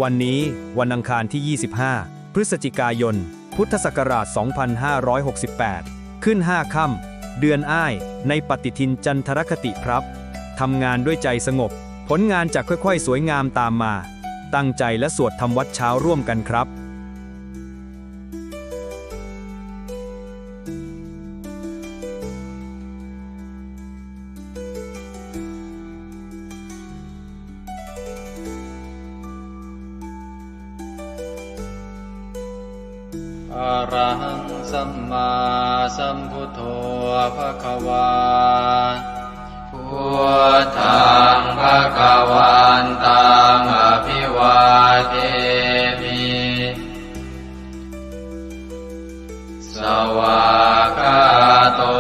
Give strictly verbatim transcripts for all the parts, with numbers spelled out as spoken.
วันนี้วันอังคารที่ ยี่สิบห้า พฤศจิกายน พุทธศักราช สองพันห้าร้อยหกสิบแปด ขึ้น ห้า ค่ำ เดือนอ้าย ในปฏิทินจันทรคติครับ ทำงานด้วยใจสงบ ผลงานจะค่อยๆ สวยงามตามมา ตั้งใจและสวดทำวัตรเช้าร่วมกันครับ Arahaṃ sammāsambuddho bhagavā. Buddhaṃ bhagavantaṃ abhivādemi. Svākkhāto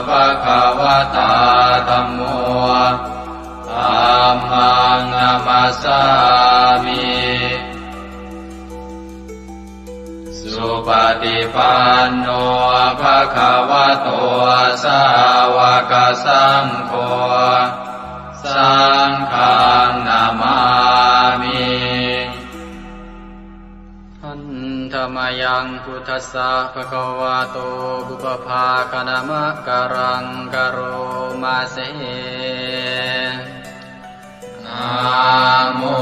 bhagavatā dhammo. Dhammaṃ namassāmi. Supaṭipanno bhagavato sāvakasaṅgho. Saṅghaṃ namāmi. Handa mayaṃ buddhassa bhagavato pubbabhāganamakāraṃ karoma se. Namo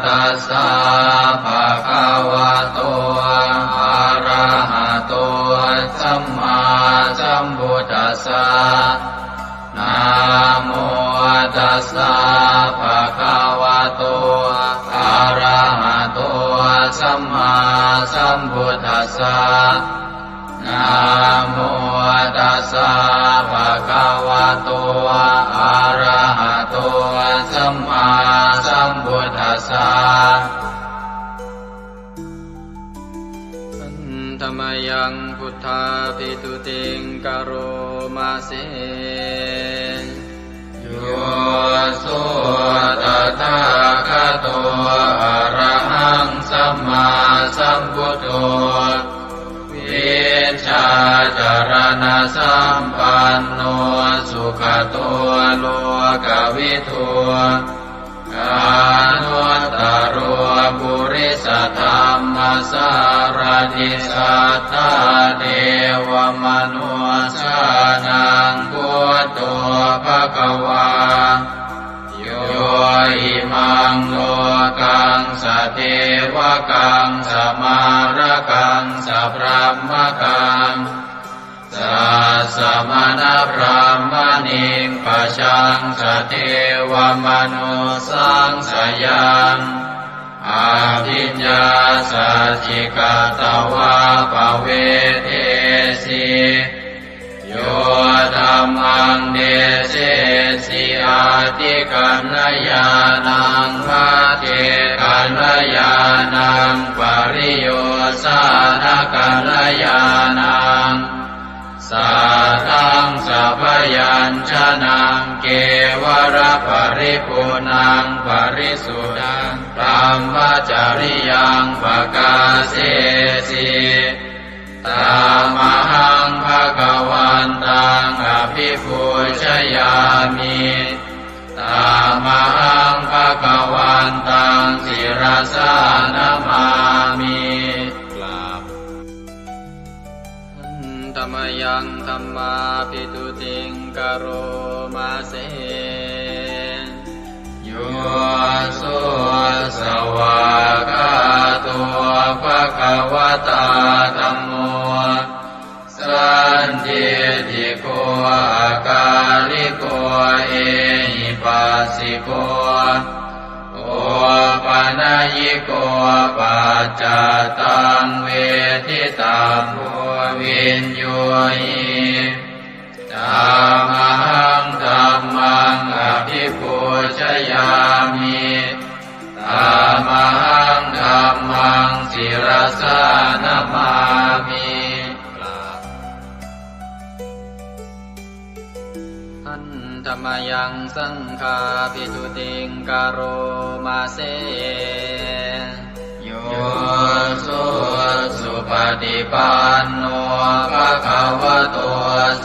tassa bhagavato arahato sammāsambuddhassa. Namo tassa bhagavato arahato sammāsambuddhassa. Namo tassa bhagavato arahato sammāsambuddhassa. Handa mayaṃ buddhābhistutiṃ karoma se. Yo so tathāgato arahaṃ sammāsambuddho, vijjācaraṇasampanno sugato lokavidū, anuttaro purisadammasārathi satthā devamanussānaṃ buddho bhagavā. Yo imaṃ lokaṃ sadevakaṃ samārakaṃ sabrahmakaṃ sassamaṇabrāhmaṇiṃ pajaṃ sadevamanussāṃ sayaṃ abhiññāsaccikatvā pavedesi. Yo dhammaṃ desesi atthikaññāṇaṃ, pacchekakaññāṇaṃ, pariyosānakaññāṇaṃ, saddaṃ sabyañjanaṃ, kevalaparipuṇṇaṃ parisuddhaṃ brahmacariyaṃ pakāsesi. Tamahaṃ bhagavantaṃ abhipūjayāmi. Tamahaṃ bhagavantaṃ sirasā namāmi. กราบ Handa mayaṃ dhammābhistutiṃ karoma se. Yo so svākkhāto bhagavatā dhammo, sandiṭṭhiko akāliko ehipassiko opanayiko paccattaṃ veditabbo viññūhi. Tamahaṃ dhammaṃ abhipūjayāmi. Tamahaṃ dhammaṃ sirasā namāmi. Handa mayaṃ saṅghābhistutiṃ karoma se. Yo so supaṭipanno bhagavato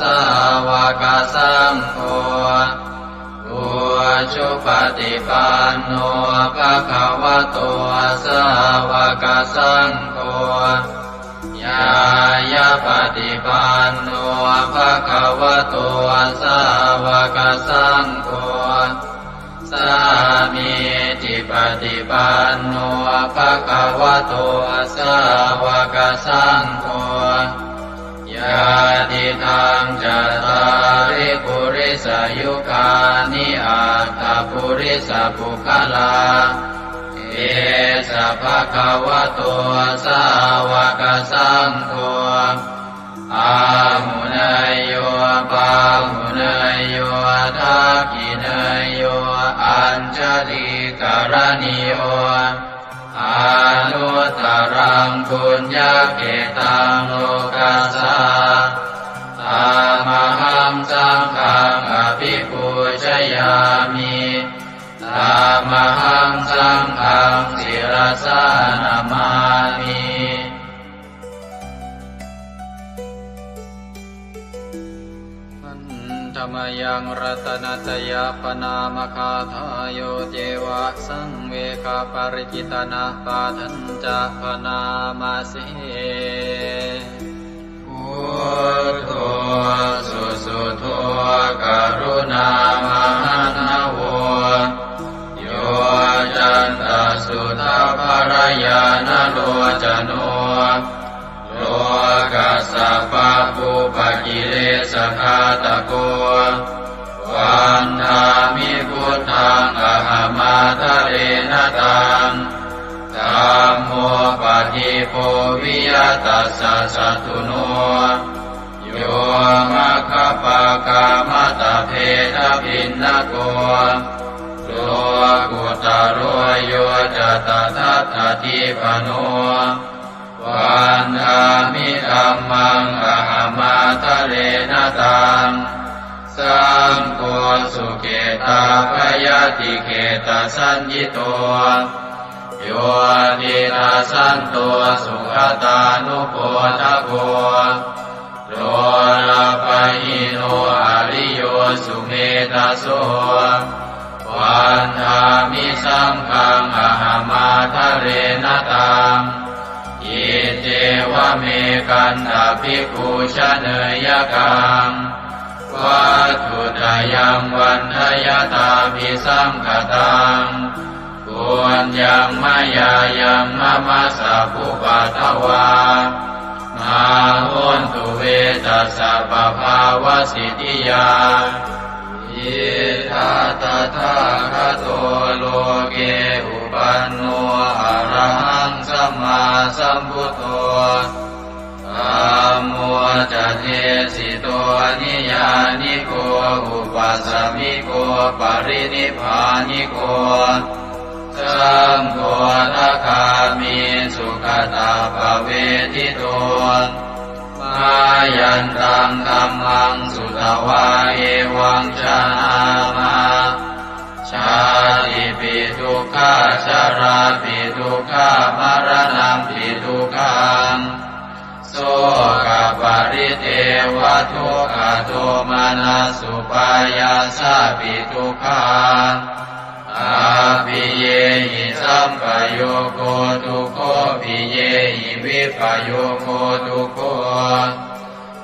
sāva sāvakasaṅgho, ujupaṭipanno bhagavato sāvakasaṅgho, ñāyapaṭipanno bhagavato sāvakasaṅgho, sāmīcipaṭipanno bhagavato sāvakasaṅgho, yadidaṃ cattāri purisayugāni aṭṭha purisapuggalā, esa bhagavato sāvakasaṅgho, āhuneyyo pāhuneyyo dakkhiṇeyyo añjalikaraṇīyo, anuttaraṃ puññakkhettaṃ lokassā. Tamahaṃ saṅghaṃ abhipūjayāmi. Tamahaṃ saṅghaṃ sirasā namāmi. Handa mayaṃ ratanattayappaṇāmagāthā, yo ceva saṃvegaparicitanapaṭhañca bhaṇāma se. Buddho susuddho karuṇāmahaṇṇavo, yoccantasuddhabbarañāṇalocano, lokassa pabbupakilesagāthako, vandāmi buddhaṃ ahamādarena taṃ. Dhammo padīpo viya tassa satthuno, yo maggapākamattabhedabhinnako, lokuttaro yo ca tadattadīpano, vandāmi dhammaṃ ahamādarena taṃ. Saṅgho sukhitapayatikhetasaññito, yo tidasanto sugatānubodhako, lolapahīno ariyo sumedhaso, vandāmi saṅghaṃ ahamādarena taṃ. Iccevamekantabhikkhū janeyyakaṃ, vatthuttayaṃ vandayattabhisaṅkhataṃ, puññaṃ mayā yaṃ mama sabbupaddavā, mā hontu ve tassa pabhāvasiddhiyā. Idha tathāgato loke upanno arahaṃ sammāsambuddho, dhammo ca desito niyyāniko upasamiko parinibbāniko, saṅgho sakāmi sugatappavedito. Mayantaṃ dhammaṃ sutvā evaṃ janāma, jātipi dukkhā jarāpi dukkhā maraṇampi dukkhaṃ, sokaparidevadukkhadomanassupāyāsāpi dukkhā, appiyehi sampayogo dukkho piyehi vippayogo dukkho,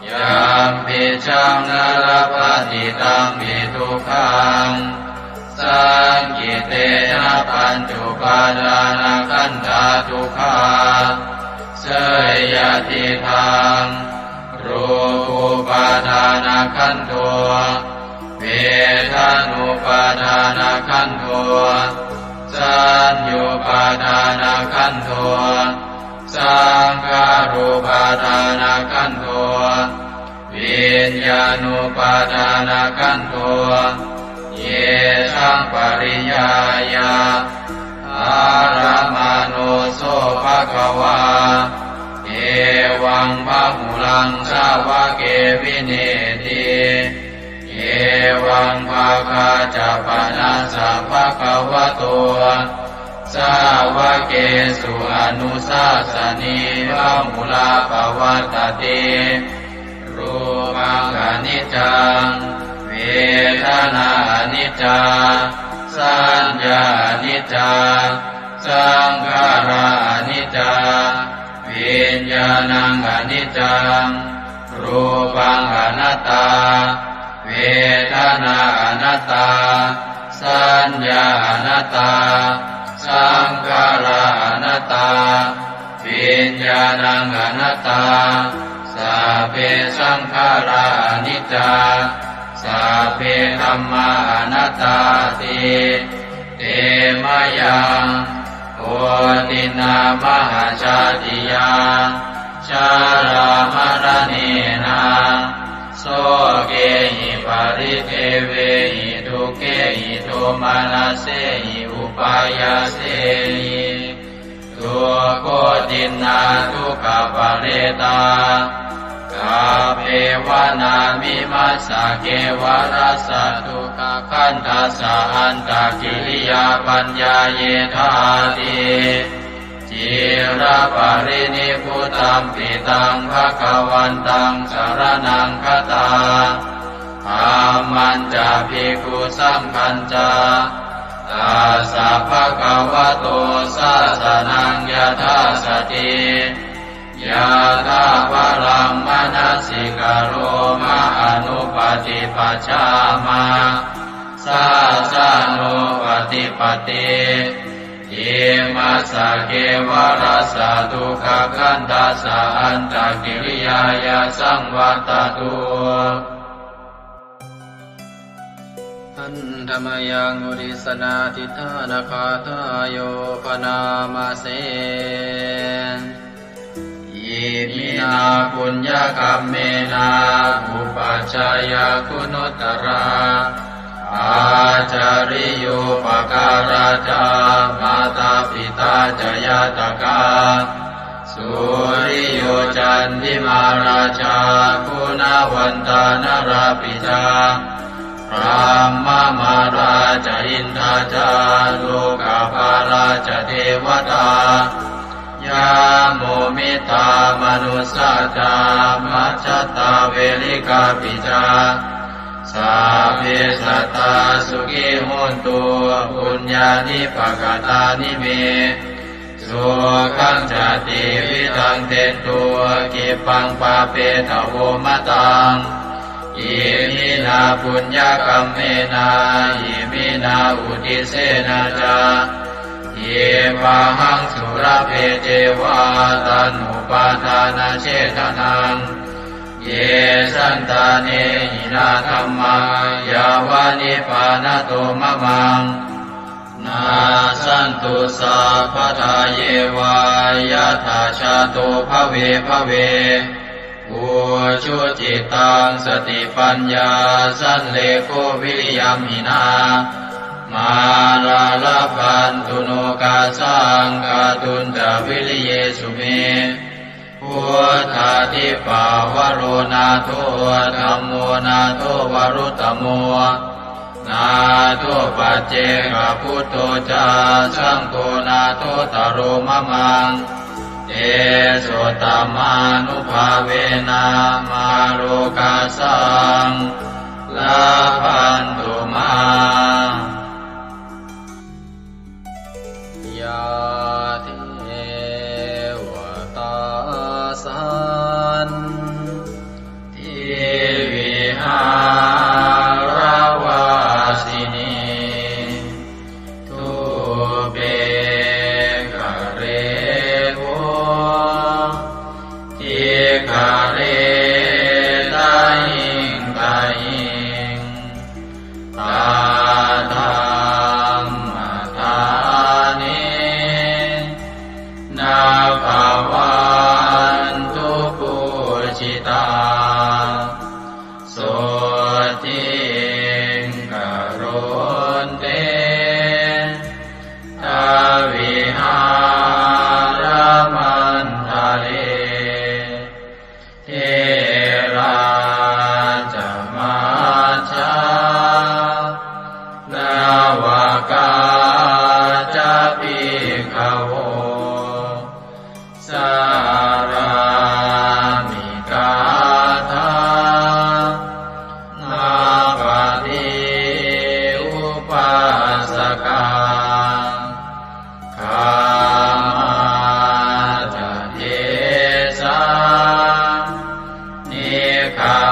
yampicchaṃ na labhati tampi dukkhaṃ, saṅkhittena pañcupādānakkhandhā dukkhā. Seyyathidaṃ, rūpupādānakkhandho, vedanupādānakkhandho, saññupādānakkhandho, saṅkhārupādānakkhandho, viññāṇupādānakkhandho. Yesaṃ pariññāya ārāmaṇo so bhagavā, evaṃ bahulaṃ sāvake vineeti. Evaṃ bhāgā ca panassa bhagavato sāvakesu anussāsanī bahulā pavattati. Rūpaṃ khaṇi niccaṃ, vedanā aniccā, saññā aniccā, saṅkhārā aniccā, viññāṇaṃ aniccaṃ, rūpaṃ anattā, vedanā anattā, saññā anattā, saṅkhārā anattā, viññāṇaṃ anattā, sabbe saṅkhārā aniccā, sabbe dhammā anattāti. Te mayaṃ otiṇṇā mahajātiyā, jarāmaraṇena, sokehi paridevehi dukkhehi domanassehi upāyāsehi, dukkhotiṇṇā dukkhaparetā, kappevāna vimassa kevalassa dukkhakhandhassa antakiriyā paññāyethāti. Ciraparinibbutampi taṃ bhagavantaṃ saraṇaṃ gatā, dhammañca bhikkhusaṅghañca, tassa bhagavato sāsanaṃ yathāsati, yathābalaṃ manasikaroma anupaṭipajjāma, sāsanūpaṭipatti. Imassa kevalassa dukkhakhandhassa antakiriyāya saṃvattatu. Handa mayaṃ uddissanādhiṭṭhānagāthāyo bhaṇāma se. Iminā puññakammena upajjhāyā guṇuttarā, ācariyūpakārā ca mātā pitā ca ñātakā, suriyo candimā rājā guṇavantā narāpi ca, brahmamārā ca indā ca lokapālā ca devatā, yamo mittā manussā ca majjhattā verikāpi ca, sabbe sattā sukhī hontu puññāni pakatāni me, sukhañca tividhaṃ dentu khippaṃ pāpetha vomataṃ. Iminā puññakammena iminā uddissena ca khippāhaṃ sulabhe ceva taṇhupādānachedanaṃ. Ye santāne hinā dhammā yāva nibbānato mamaṃ, nassantu sabbadā yeva yattha jāto bhave bhave. Ujucittaṃ satipaññā sallekho viriyamhinā, mārā labhantu nokāsaṃ kātuñca viriyesu me. Buddhādhipavaro nātho, dhammo nātho varuttamo, nātho paccekabuddho ca, saṅgho nāthottaro mamaṃ. Tesottamānubhāvena mārokāsaṃ labhantu mā. Yā devatā santivihāravāsinī, thūpe ghare bodhighare tahiṃ tahiṃ,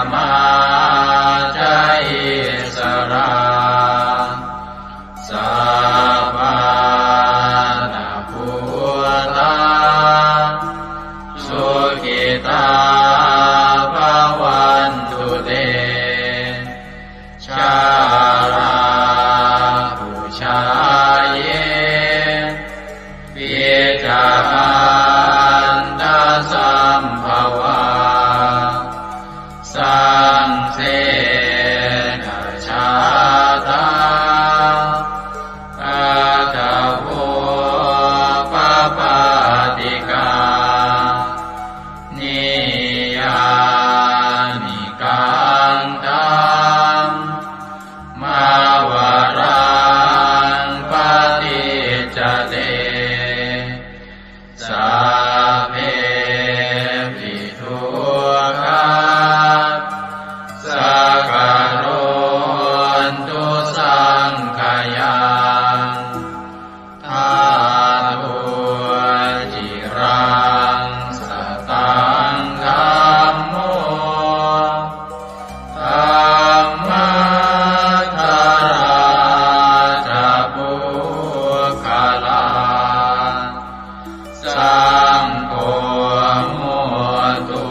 Samā ca issarā, sappāṇabhūtā, sukhitā bhavantu te. Jalābujā yepi ca aṇḍasambhavā, saṃsedajātā athavopapātikā, niyyānikaṃ dhammavaraṃ paṭicca te, sabbepi dukkhā sakarontu saṅkhayaṃ. Ṭhātu ciraṃ sataṃ dhammo, dhammaddharā ca puggalā, saṅgho hotu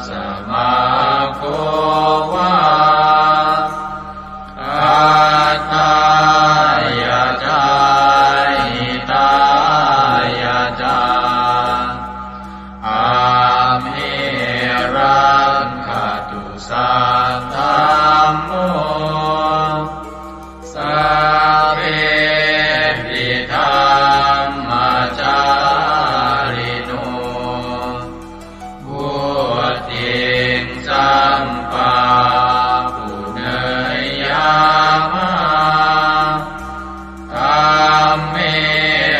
samaggo va, atthāya ca hitāya ca. Amhe rakkhatu saddhammo, sabbepi dhammacārino, vuḍḍhiṃ sampāpuṇeyyāma, dhamme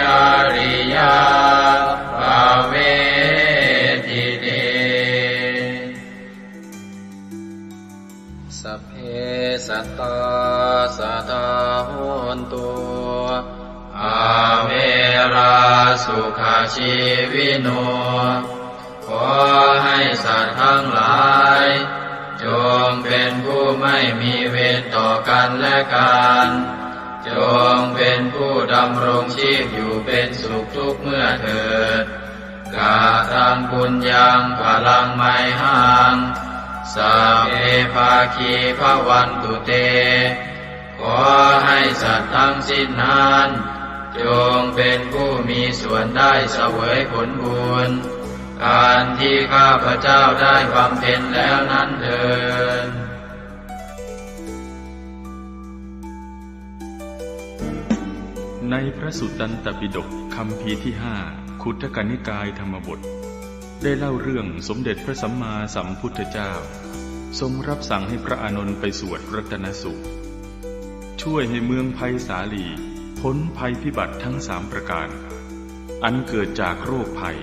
ariyappavedite. Sabbe sattā sadā hontu, averā sukhajīvino. ขอให้สัตว์ทั้งหลาย จงเป็นผู้ไม่มีเวรต่อกันและกัน จงเป็นผู้ดำรงชีพอยู่เป็นสุขทุกเมื่อเถิด Kataṃ puññaṃ phalaṃ mayhaṃ, sabbe bhāgī bhavantu te. ขอให้สัตว์ทั้งสิ้นนั้น จงเป็นผู้มีส่วนได้เสวยผลบุญ อันที่ข้าพเจ้าได้บำเพ็ญแล้วนั้นเทอญ ในพระสุตตันตปิฎกคัมภีร์ที่ห้า ขุททกนิกายธรรมบท ได้เล่าเรื่องสมเด็จพระสัมมาสัมพุทธเจ้า ทรงรับสั่งให้พระอานนท์ไปสวดรัตนสูตร ช่วยให้เมืองไพศาลีพ้นภัยพิบัติทั้งสามประการ อันเกิดจากโรคภัย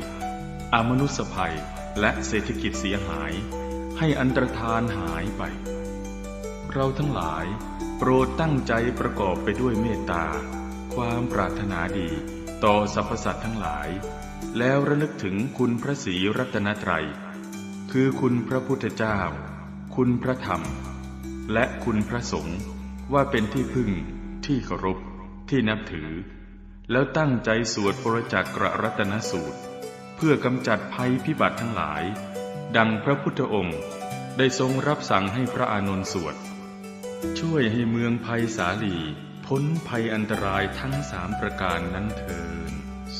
อมนุสสภัย และเศรษฐกิจเสียหาย ให้อันตรธานหายไป เราทั้งหลายโปรดตั้งใจประกอบไปด้วยเมตตา ความปรารถนาดีต่อสรรพสัตว์ทั้งหลาย แล้วระลึกถึงคุณพระศรีรัตนตรัย คือคุณพระพุทธเจ้า คุณพระธรรม และคุณพระสงฆ์ ว่าเป็นที่พึ่ง ที่เคารพ ที่นับถือ แล้วตั้งใจสวดปรจจักรรัตนสูตร เพื่อกำจัดภัยพิบัติทั้งหลาย ดังพระพุทธองค์ได้ทรงรับสั่งให้พระอานนท์สวด ช่วยให้เมืองไพศาลีพ้นภัยอันตรายทั้งสามประการนั้นเทอญ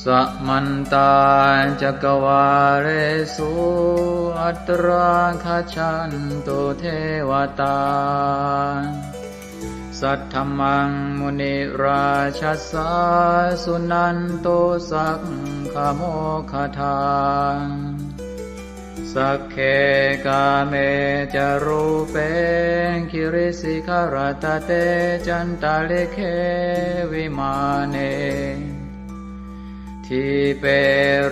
Samantā cakkavāḷesu atrāgacchantu devatā. Saddhammaṃ munirājassa suṇantu saggamokkhadaṃ. Sagge kāme ca rūpe girisikharataṭe cantalikkhe vimāne. Dīpe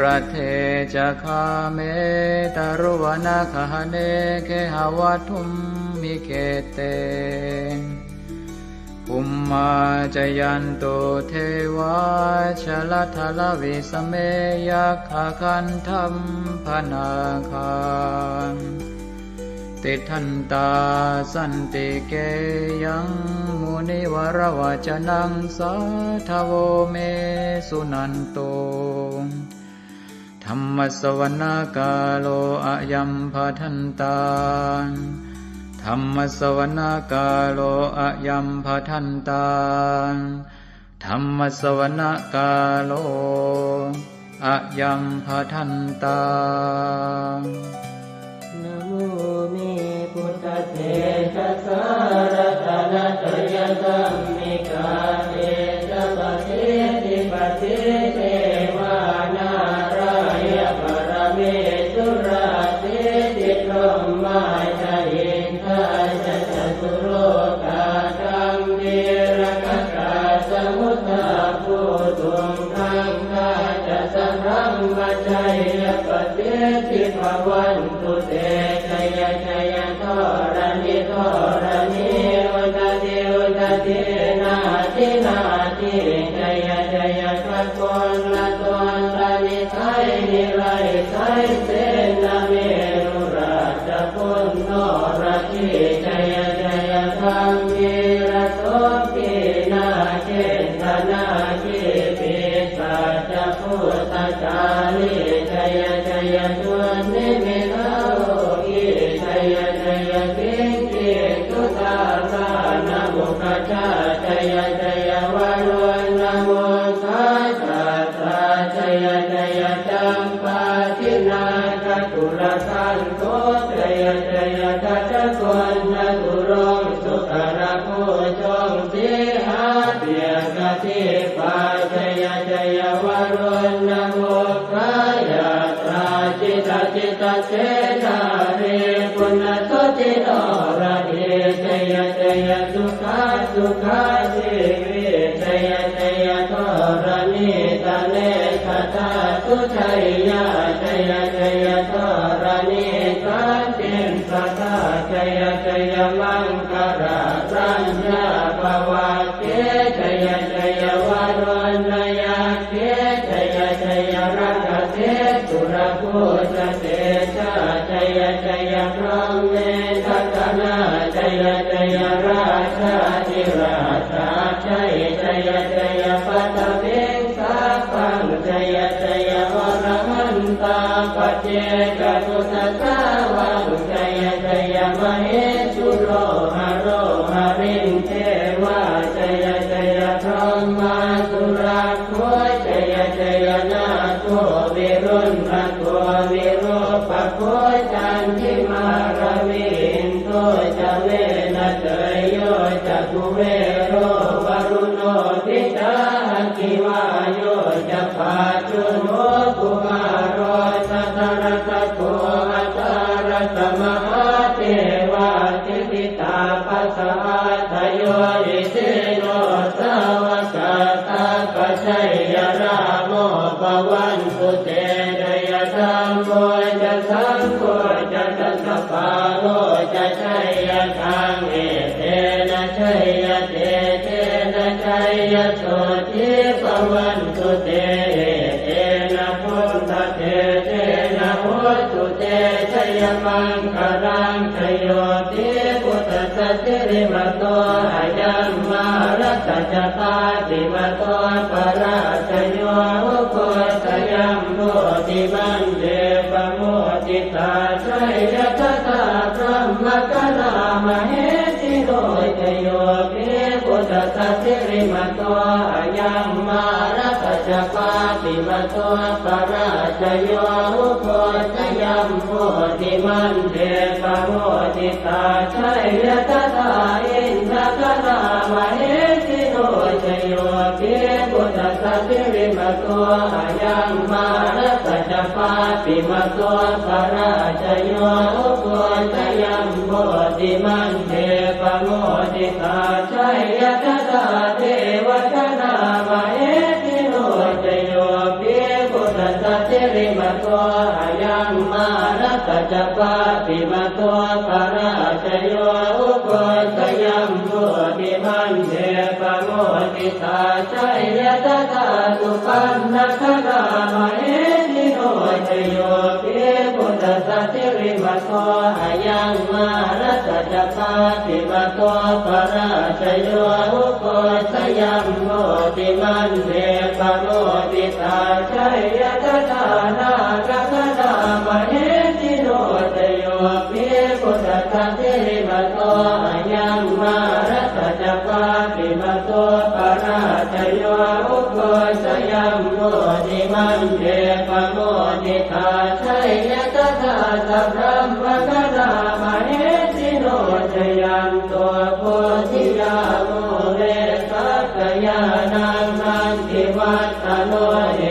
raṭṭhe ca gāme taruvanagahane gehavatthumhi khette. Bhummā cāyantu devā jalathalavisame yakkhagandhabbanāgā. tiṭṭhantā santike yaṃ munivaravacanaṃ sādhavo me suṇantu. Dhammassavanakālo ayambhadantā. Dhammassavanakālo ayambhadantā. Dhammassavanakālo ayambhadantā. Namo me buddhatejasā ratanattayadhammikā tejapasiddhi pasīdevā nārāya paramesurā siddhibrahmā ca indā ca catulokā gambhīrakkhakā samuddā bhūtuṃ gaṅgā ca sabrahmajayya pasiddhi bhavantu te. Jaya jaya dharaṇi dharaṇī udadhi udadhī nadi nadī jaya jaya gaganalatantanisaya nirayasaya senameru rājabala noradī jaya jaya gambhīra sombhī nāgendanāgī pisāca bhūtakālī jaya jaya dunnimittarogī jaya jaya siṅgī sudādānamukhajā jaya jaya varuṇamukhasātrā jaya jaya campādināgakulagantho jaya jaya gajagonnaturaṅga sukarabhujaṅga sīhabyagghadīpā jaya jaya varuṇamukhayātrā jita jita senārī puna suddhi noradī jaya jaya sukhā sukhā jīvī jaya jaya dharaṇītale sadā sujayyā jaya jaya dharaṇī santin sadā jaya jaya maṅkarāraññā bhavagge jaya jaya varuṇayakkhe jaya jaya rakkhase surabhujatejā jaya jaya brahmendagaṇā jaya jaya rājādhirājasājjai jaya jaya paṭhaviṃ sabbaṃ jaya jaya arahantā paccekabuddhasāvaṃ jaya jaya mahesuro haro harindevā jaya jaya brahmā surakkho jaya jaya nāgo viruḷhako virūpakkho candimā ravi indo ca venateyyo ca kuvero varuṇopi ca aggi vāyo ca pājuṇho kumāro dhataraṭṭhako aṭṭhārasa mahādevā siddhitāpasa-ādayo isino sāvakā sabbā jaya rāmo bhavantu te jaya dhammo ca saṅgho ca dasapālo ca jayakaṃ etena jayatejena jayasotthī bhavantu te etena buddhatejena hotu te jayamaṅgalaṃ jayo hi buddhassa sirīmato ayaṃ mārassa ca pāpimato parājayo ugghosayuṃ bodhimaṇḍe pamoditā jaya tadā brahmagaṇā mahesino jayo hi buddhassa sirīmato ayaṃ mārassa ca pāpimato parājayo ugghosayuṃ bodhimaṇḍe pamoditā jaya tadā indagaṇā mahesino jayo hi buddhassa sirīmato ayaṃ mārassa ca pāpimato parājayo ugghosayuṃ bodhimaṇḍe pamoditā jaya tadā devagaṇā mahesino jayo hi buddhassa sirīmato ayaṃ mārassa ca pāpimato parājayo ugghosayuṃ bodhimaṇḍe pamoditā jaya tadā supaṇṇagaṇā mahesino jayo hi buddhassa sirīmato ayaṃ Mārassa ca pāpimato parājayo, ugghosayuṃ bodhimaṇḍe pamoditā, jaya tadā nāgagaṇā mahesino. Jayo hi buddhassa sirīmato ayaṃ, mārassa ca pāpimato parājayo, ugghosayuṃ bodhimaṇḍe pamoditā, jaya tadā sabrahmagaṇā mahesino. Jayanto bodhiyā mūle sakyānaṃ nandivaḍḍhano,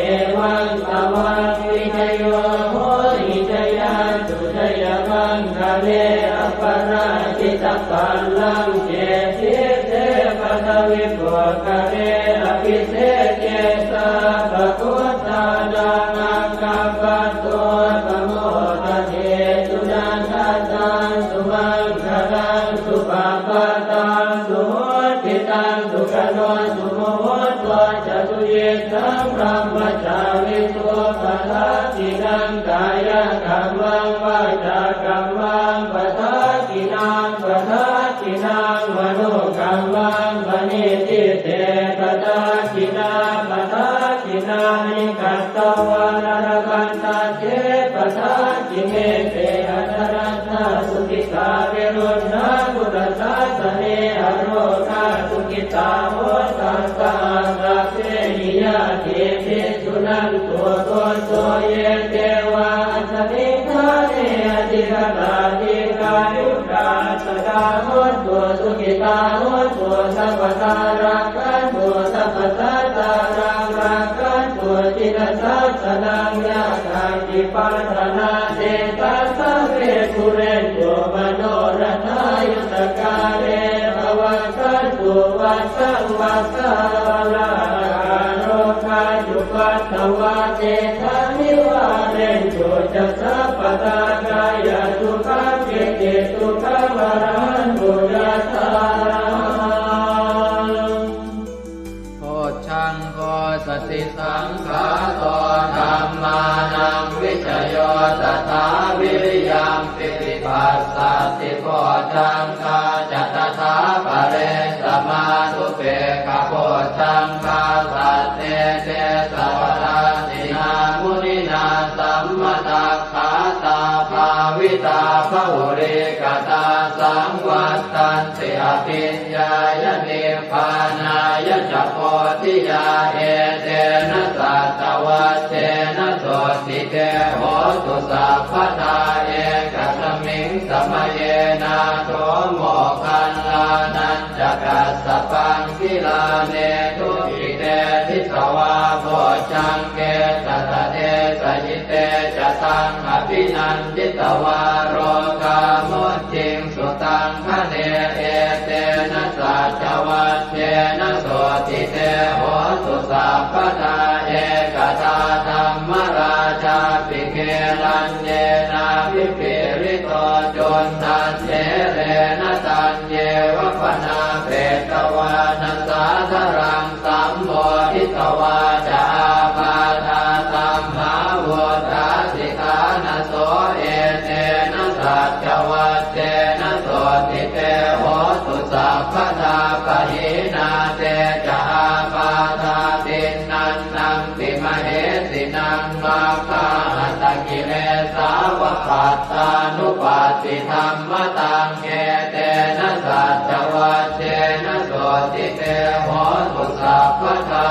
evaṃ tvaṃ vijayo hohi jayassu jayamaṅgale, aparājitapallaṅke sīse paṭhavipokkhare, abhiseke sabbabuddhānaṃ aggappatto pamodati. Sunakkhattaṃ sumaṅgalaṃ supabhātaṃ suhuṭṭhitaṃ, sukhaṇo sumuhutto ca suyiṭṭhaṃ brahmacārisu, padakkhiṇaṃ kāyakammaṃ vācākammaṃ padakkhiṇaṃ, padakkhiṇaṃ manokammaṃ paṇidhī te padakkhiṇā, padakkhiṇāni katvāna labhantatthe padakkhiṇe. Te atthaladdhā sukhitā viruḷhā buddhasāsane, arogā sukhitā hotha saha sabbehi ñātibhi. Suṇantu bhonto ye devā asmiṃ ṭhāne adhigatā, dīghāyukā sadā hontu, sukhitā hontu sabbadā, rakkhantu sabbasattānaṃ, rakkhantu jinasāsanaṃ. Yā kāci patthanā tesaṃ sabbe pūrentu manorathā, yuttakāle pavassantu vassaṃ vassā, ālāhakā rogā cupaddavā tesaṃ nivārentu ca sabbadā, kāyasukhaṃ cittisukhaṃ arahantu yathārahaṃ. Bojjhaṅgo satisaṅkhāto dhammānaṃ vicayo tathā, viriyampīti passaddhi bojjhaṅgā ca tathāpare, samādhupekkhabojjhaṅgā sattete sabbadassinā, muninā sammadakkhātā bhāvitā bahulīkatā, saṃvattanti abhiññāya nibbānāya ca bodhiyā. Etena saccavajjena sotthi te hotu sabbadā, ekasmiṃ samaye nātho moggallānañca kassapaṃ, gilāne dukkhite disvā bojjhaṅge satta desayi. Te ca taṃ abhinanditvā rogā mucciṃsu taṅkhaṇe. Etena saccavajjena sotthi te hotu sabbadā, ekadā dhammarājāpi gelaññenābhipīḷito, cundattherena taññeva bhaṇāpetvāna sādaraṃ, sammoditvā ca ābādhā tamhā vuṭṭhāsi ṭhānaso. Etena saccavajjena sotthi te hotu sabbadā, pahīnā te ca ābādhā tiṇṇannampi mahesinaṃ, maggāhatakilesāva pattānuppattidhammataṃ. Etena saccavajjena sotthi te hotu sabbadā.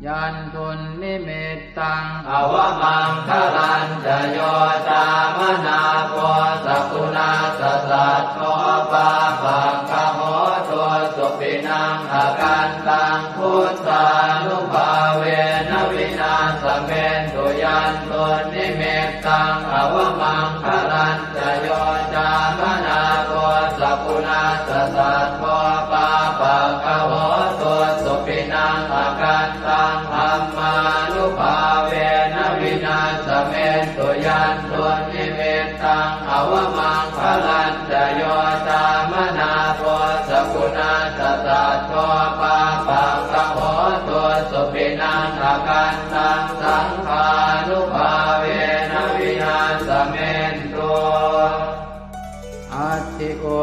Yandunnimittaṃ avamaṅgalañca yo cāmanāpo sakuṇassa saddo, pāpaggaho dussupinaṃ akantaṃ, buddhānubhāvena vināsamentu. Yandunnimittaṃ avamaṅgalañca yo cāmanāpo sakuṇassa saddo, pāpaggaho dussupinaṃ akantaṃ, dhammānubhāvena vināsamentu. Yandunnimittaṃ avamaṅgalañca yo cāmanāpo sakuṇassa saddo, pāpaggaho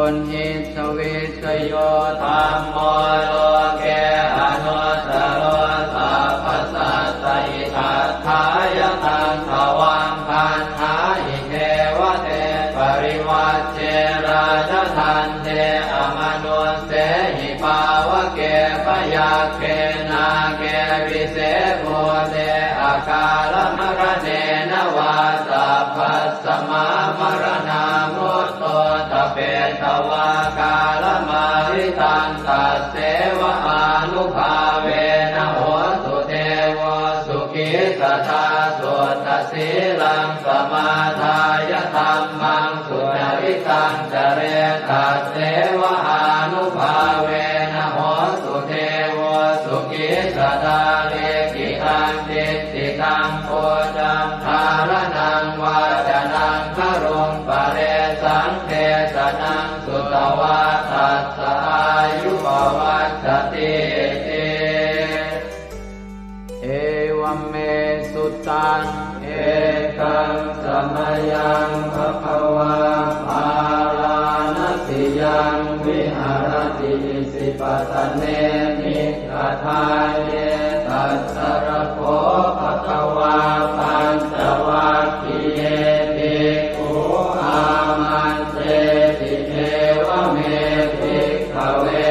Uṇhissa vijjayo dhammo loke anuttaro sabbasattahitatthāya taṃ tvaṃ gaṇhāhi devate parivajje rājadaṇḍe amanussehi pāvake byagghe nāge vise bhūte akālamaraṇena vā sabbasmā maraṇā mutto ṭhapetvā kālamāritaṃ tasseva ānubhāvena hotu devo sukhī sadā. Suddhasīlaṃ samādāya dhammaṃ sucaritaṃ care tasseva ānubhāvena hotu devo sukhī sadā. Likkhitaṃ cintitaṃ pūjaṃ dhāraṇaṃ vācanaṃ garuṃ paresaṃ desanaṃ sutvā tassa āyu pavaḍḍhatīti. Evaṃ me sutaṃ. Ekaṃ samayaṃ bhagavā bārāṇasiyaṃ viharati isipatane migadāye. Tatra kho bhagavā pañcavaggiye bhikkhū āmantesi: Evaṃ me bhikkhave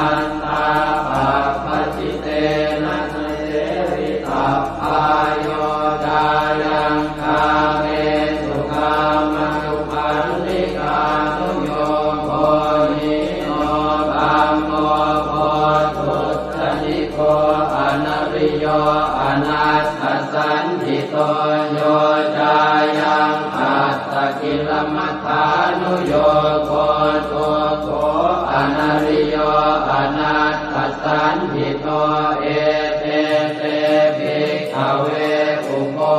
antā pabbajitena na sevitabbā. Yo cāyaṃ kāmesu kāmasukhallikānuyogo hīno gammo pothujjaniko anariyo anatthasañhito, yo cāyaṃ attakilamathānuyogo dukkho anariyo anatthasañhito, ete te bhikkhave ubho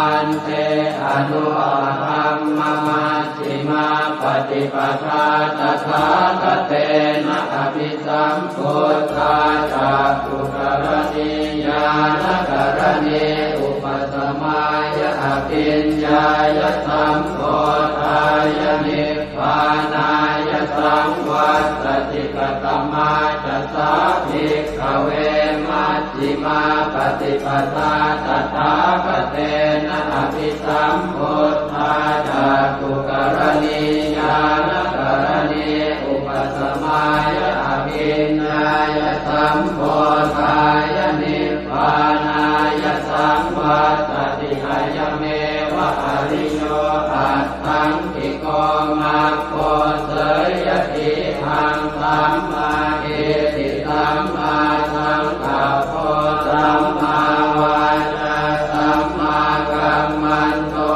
ante anupagamma majjhimā paṭipadā tathāgatena abhisambuddhā cakkhukaraṇī ñāṇakaraṇī upasamāya abhiññāya sambodhāya nibbānāya saṃvattati. Katamā ca sā bhikkhave maj jhimā paṭipadā tathāgatena abhisambuddhā cakkhukaraṇī ñāṇakaraṇī upasamāya abhiññāya sambodhāya nibbānāya saṃvattati? Ayameva ariyo aṭṭhaṅgiko maggo, seyyathīdaṃ: sammādiṭṭhi sammāsaṅkappo sammāvācā sammākammanto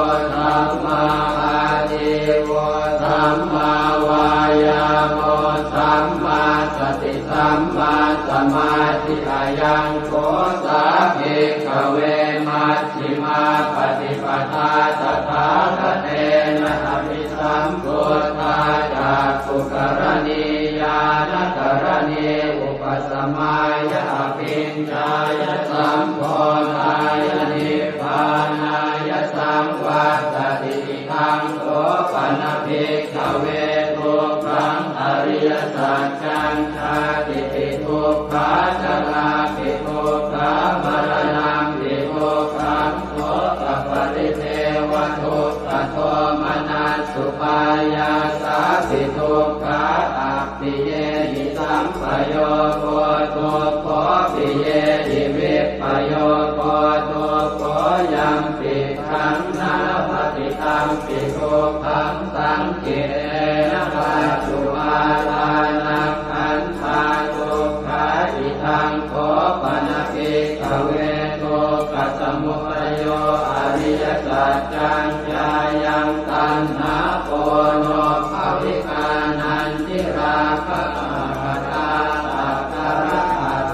sammāājīvo sammāvāyāmo sammāsati sammāsamādhi. Ayaṃ kho sā bhikkhave maj jhimā paṭipadā tathāgatena abhisambuddhā cakkhukaraṇī ñāṇakaraṇī upasamāya abhiññāya sambodhāya nibbānāya saṃvattati. Idaṃ kho pana bhikkhave dukkhaṃ ariyasaccaṃ: jātipi dukkhā jarāpi dukkhā maraṇampi dukkhaṃ sokaparidevadukkhadomanassupāyāsāpi dukkhā, appiyehi sampayogo dukkho piyehi vippayogo dukkho, yampidaṃ na labhati tampi dukkhaṃ saṅkhittena pañcupādānakkhandhā dukkhā. Idaṃ kho pana bhikkhave dukkhasamudayo ariyasaccaṃ: yāyaṃ taṇhā ponobbhavikā nandirāgasahagatā tatra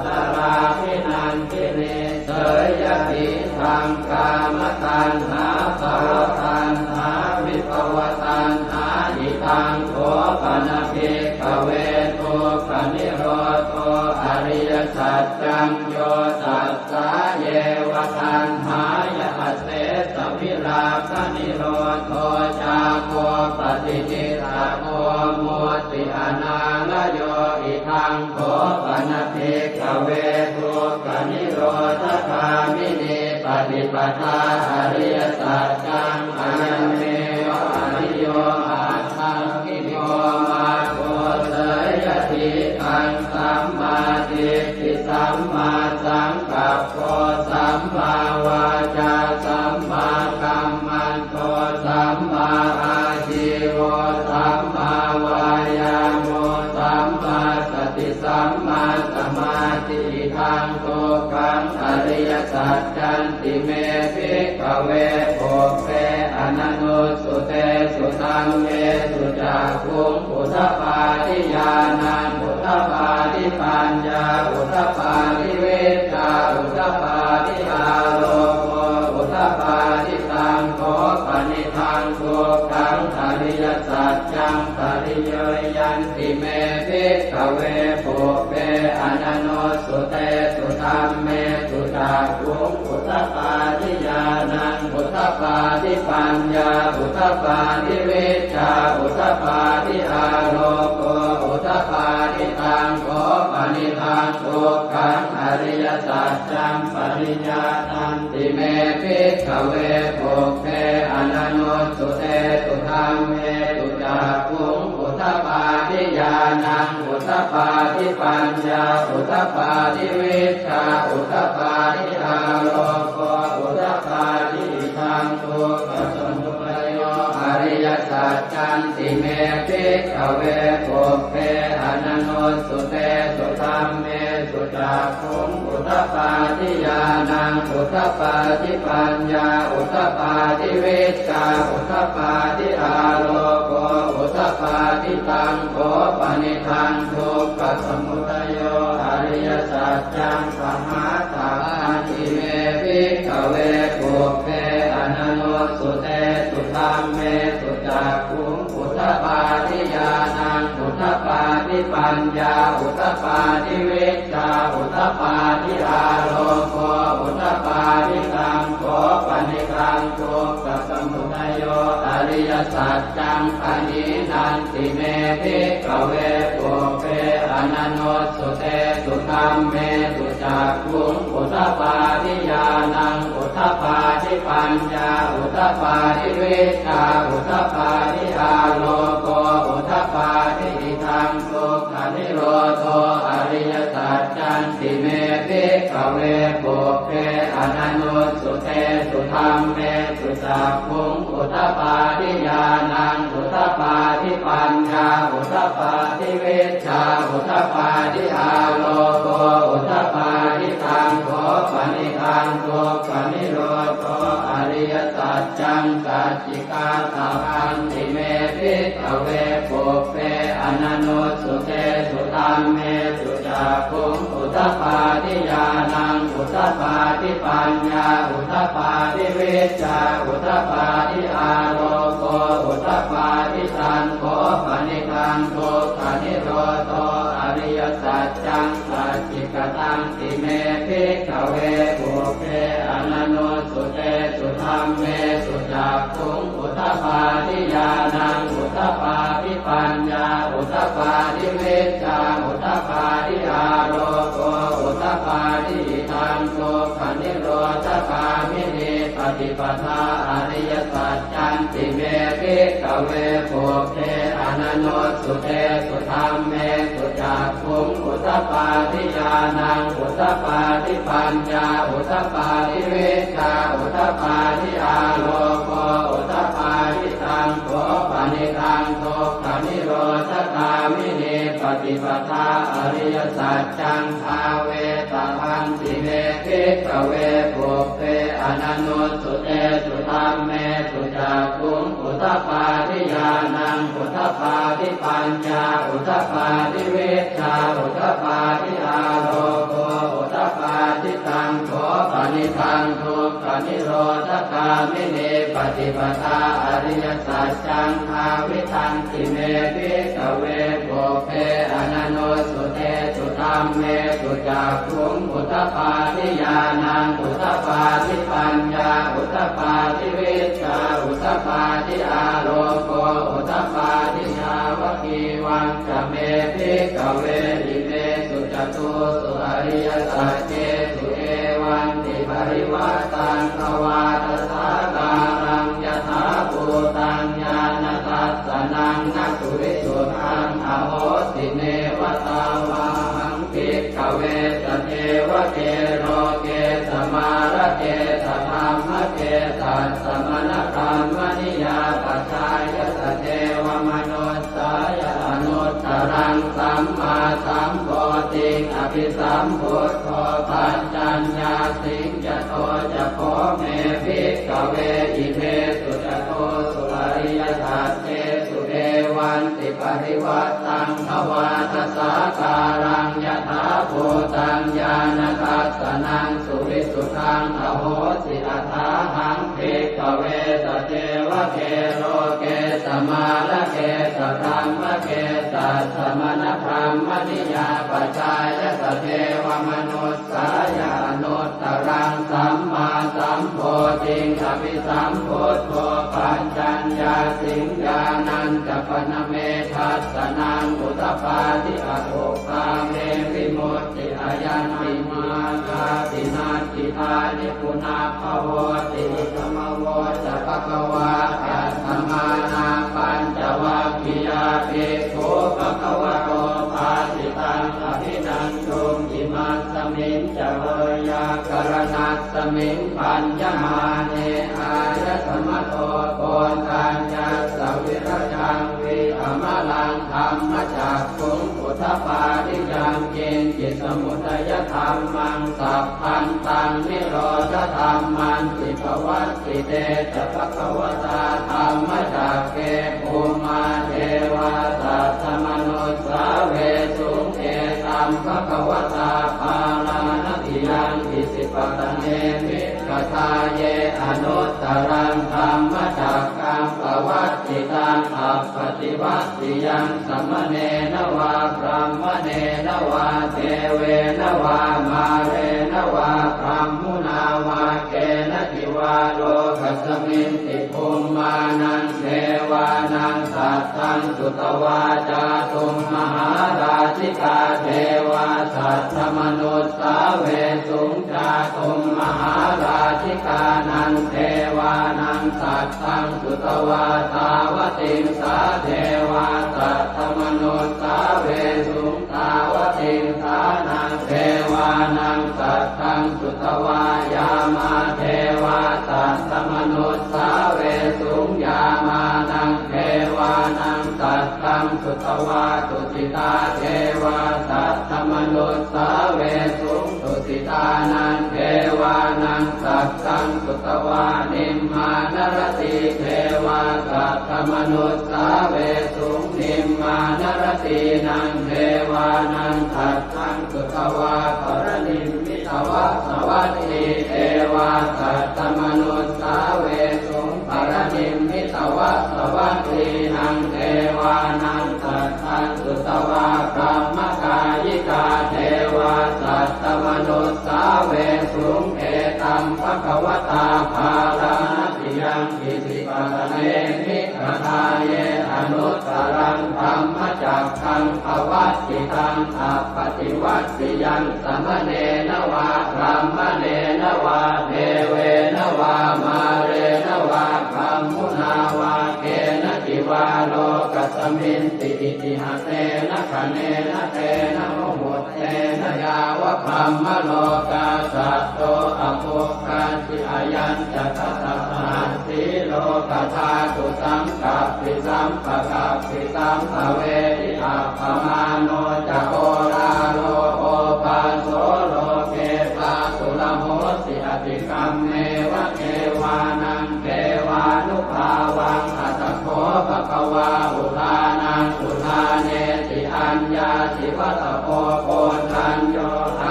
tatrābhinandinī, seyyathīdaṃ: kāmataṇhā bhavataṇhā vibhavataṇhā. Idaṃ kho pana bhikkhave dukkhanirodho ariyasaccaṃ: yo tassāyeva taṇhāya asesavirāganirodho cāgo paṭinissaggo mutti anālayo. Idaṃ kho pana bhikkhave dukkhanirodhagāminī paṭipadā ariyasaccaṃ, ayameva ariyo aṭṭhaṅgiko maggo, seyyathīdaṃ: sammādiṭṭhi sammāsaṅkappo sammāvācā sammākammanto sammāājīvo sammāvāyāmo sammāsati sammāsamādhi. Idaṃ dukkhaṃ ariyasaccanti me bhikkhave pubbe ananussutesu dhammesu cakkhuṃ udapādi ñāṇaṃ udapādi paññā udapādi vijjā udapādi āloko udapādi. Taṃ kho panidaṃ dukkhaṃ ariyasaccaṃ pariññeyyanti me bhikkhave pubbe ananussutesu dhammesu cakkhuṃ udapādi ñāṇaṃ udapādi paññā udapādi vijjā udapādi āloko udapādi. Taṃ kho panidaṃ dukkhaṃ ariyasaccaṃ pariññātanti me bhikkhave pubbe ananussutesu dhammesu cakkhuṃ udapādi ñāṇaṃ udapādi paññā udapādi vijjā udapādi āloko udapādi. Idaṃ dukkhasamudayo ariyasaccanti me bhikkhave pubbe ananussutesu dhammesu cakkhuṃ udapādi ñāṇaṃ udapādi paññā udapādi vijjā udapādi āloko udapādi. Taṃ kho panidaṃ dukkhasamudayo ariyasaccaṃ pahātabbanti me bhikkhave pubbe ananussutesu dhammesu cakkhuṃ udapādi ñāṇaṃ udapādi paññā udapādi vijjā udapādi āloko udapādi. Taṃ kho panidaṃ dukkhasamudayo ariyasaccaṃ pahīnanti me bhikkhave pubbe ananussutesu dhammesu cakkhuṃ udapādi ñāṇaṃ udapādi paññā udapādi vijjā udapādi āloko udapādi. Idaṃ dukkhanirodho ariyasaccanti me bhikkhave pubbe ananussutesu dhammesu cakkhuṃ udapādi ñāṇaṃ udapādi paññā udapādi vijjā udapādi āloko udapādi. Taṃ kho panidaṃ dukkhanirodho ariyasaccaṃ sacchikātabbanti me bhikkhave pubbe ananussutesu dhammesu cakkhuṃ udapādi ñāṇaṃ udapādi paññā udapādi vijjā udapādi āloko udapādi. Taṃ kho panidaṃ dukkhanirodho ariyasaccaṃ sacchikatanti me bhikkhave pubbe ananussutesu dhammesu cakkhuṃ udapādi ñāṇaṃ udapādi paññā udapādi vijjā udapādi āloko udapādi. Idaṃ dukkhanirodhagāminī paṭipadā ariyasaccanti me bhikkhave pubbe ananussutesu dhammesu cakkhuṃ udapādi ñāṇaṃ udapādi paññā udapādi vijjā udapādi āloko udapādi. Taṃ kho panidaṃ dukkhanirodhagāminī paṭipadā ariyasaccaṃ bhāvetabbanti me bhikkhave pubbe ananussutesu dhammesu cakkhuṃ udapādi ñāṇaṃ udapādi paññā udapādi vijjā udapādi āloko udapādi. Taṃ kho panidaṃ dukkhanirodhagāminī paṭipadā ariyasaccaṃ bhāvitanti me bhikkhave pubbe ananussutesu dhammesu cakkhuṃ udapādi ñāṇaṃ udapādi paññā udapādi vijjā udapādi āloko udapādi. Yāvakīva ca me bhikkhave imesu catūsu ariyasaccesu evantiparivaṭṭaṃ dvādasākāraṃ yathābhūtaṃ ñāṇadassanaṃ na suvisuddhaṃ ahosi. Neva tāvāhaṃ bhikkhave sadevake loke samārake sadhammake sassamaṇabrāhmaṇiyā pajāya sadevamanu ssāya anuttaraṃ sammāsambodhiṃ abhisambuddho paccaññāsiṃ. Yato ca kho me bhikkhave imesu catūsu ariyasaccesu evantiparivaṭṭaṃ dvādasākāraṃ yathābhūtaṃ ñāṇadassanaṃ suvisuddhaṃ ahosi. Athāhaṃ bhikkhave sadevake loke samārake sadhammake sassamaṇabrāhmaṇiyā pajāya sadevamanussāya anuttaraṃ sammāsambodhiṃ abhisambuddho paccaññāsiṃ. Ñāṇañca pana me dassanaṃ udapādi, akuppā me vimutti, ayañpi mā jāti, natthidāni punabbhavoti. Idamavoca bhagavā. Attamanā pañcavaggiyā bhikkhū bhagavato bhāsitaṃ abhinanduṃ. Imasmiñca veyyākaraṇasmiṃ bhaññamāne āyasmato Koṇḍaññassa virajaṃ vītamalaṃ dhammacakkhuṃ udapādi: yaṅkiñci samudayadhammaṃ sabbantaṃ nirodhadhammanti. Pavattite ca bhagavatā dhammacakke bhummā devā saddamanussāvesuṃ: etaṃ bhagavatā Bārāṇasiyaṃ Isipatane Migadāye anuttaraṃ dhammacakkaṃ pavattitaṃ appaṭivattiyaṃ samaṇena vā brāhmaṇena vā devena vā mārena vā brahmunā vā kenaci vā lokasminti. Bhummānaṃ devānaṃ saddaṃ sutvā cātummahārājikā devā saddamanussāvesuṃ. Cātummahārājikānaṃ devānaṃ saddaṃ sutvā tāvatiṃsā devā saddamanussāvesuṃ. Tāvatiṃsānaṃ devānaṃ saddaṃ sutvā yāmā devā saddamanussāvesuṃ. Yāmānaṃ devānaṃ saddaṃ sutvā tusitā devā saddamanussāvesuṃ. Tusitānaṃ devānaṃ saddaṃ sutvā nimmānaratī devā saddamanussāvesuṃ. Nimmānaratīnaṃ devānaṃ saddaṃ sutvā paranimmitavasavattī devā saddamanussāvesuṃ. Paranimmitavasavattīnaṃ devānaṃ saddaṃ sutvā brahmakāyikā devā saddamanussāvesuṃ. Etaṃ bhagavatā Bārāṇasiyaṃ Isipatane Migadāye anuttaraṃ dhammacakkaṃ pavattitaṃ appaṭivattiyaṃ samaṇena vā brāhmaṇena vā devena vā mārena vā brahmunā vā kenaci vā lokasminti. Itiha tena khaṇena tena muhuttena yāva brahmalokā saddo abbhuggacchi. Ayañca dasasahassī lokadhātu saṅkappi sampakappi sampavedhi. Appamāṇo ca oḷāro obhāso loke pāturahosi atikkammeva devānaṃ devānubhāvaṃ. Atha kho bhagavā udānaṃ udānesi: Aññāsi vata bho Koṇḍañño,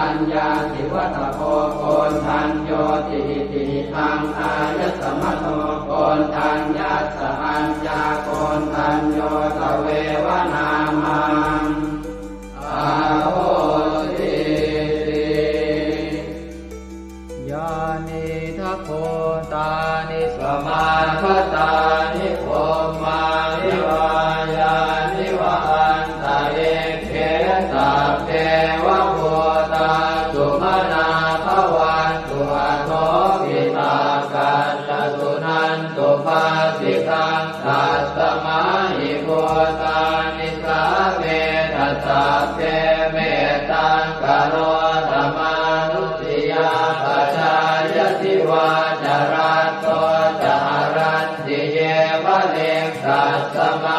aññāsi vata bho Koṇḍaññoti. Itihidaṃ āyasmato Koṇḍaññassa aññākoṇḍañño tveva nāmaṃ ahosīti. Yānīdha bhūtāni samāgatāni bhummāni vā yāni va anta Nisāmetha sabbe mettaṃ karotha mānusiyā pajāya divā ca ratto ca haranti yeva likkhasmā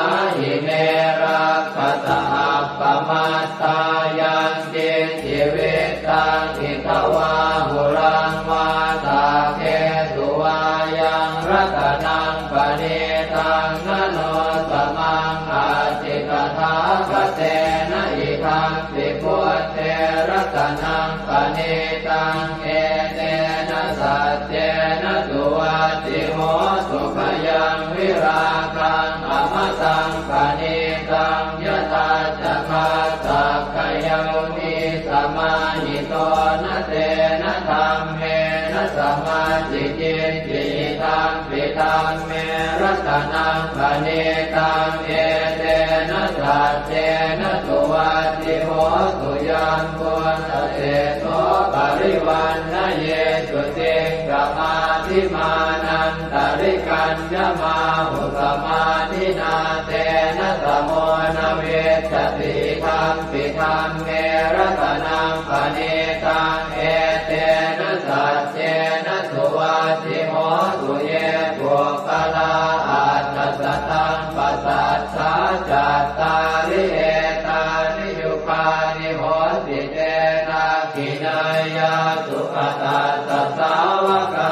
ime rakkhasa appamattā. Yaṅkiñci vittaṃ idha vā huraṃ vā saggesu vā yaṃ ratanaṃ paṇītaṃ na no samaṃ atthi tathāgatena idampi buddhe ratanaṃ paṇītaṃ etena saccena suvatthi hotu. Khayaṃ virāgaṃ amataṃ paṇītaṃ yadajjhagā sakyamunī samāhito na tena dhammena samatthi kiñci idampi dhamme ratanaṃ paṇītaṃ etena saccena suvatthi hotu. Yambuddhaseṭṭho parivaṇṇayī suciṃ samādhimānantarikaññamāhu samādhinā tena samo na vijjati idampi dhamme ratanaṃ paṇītaṃ etena saccena suvatthi hotu. Ye puggalā aṭṭha sataṃ pasaṭṭhā cattāri etāni yugāni honti te dakkhiṇeyyā sugatassa sāvakā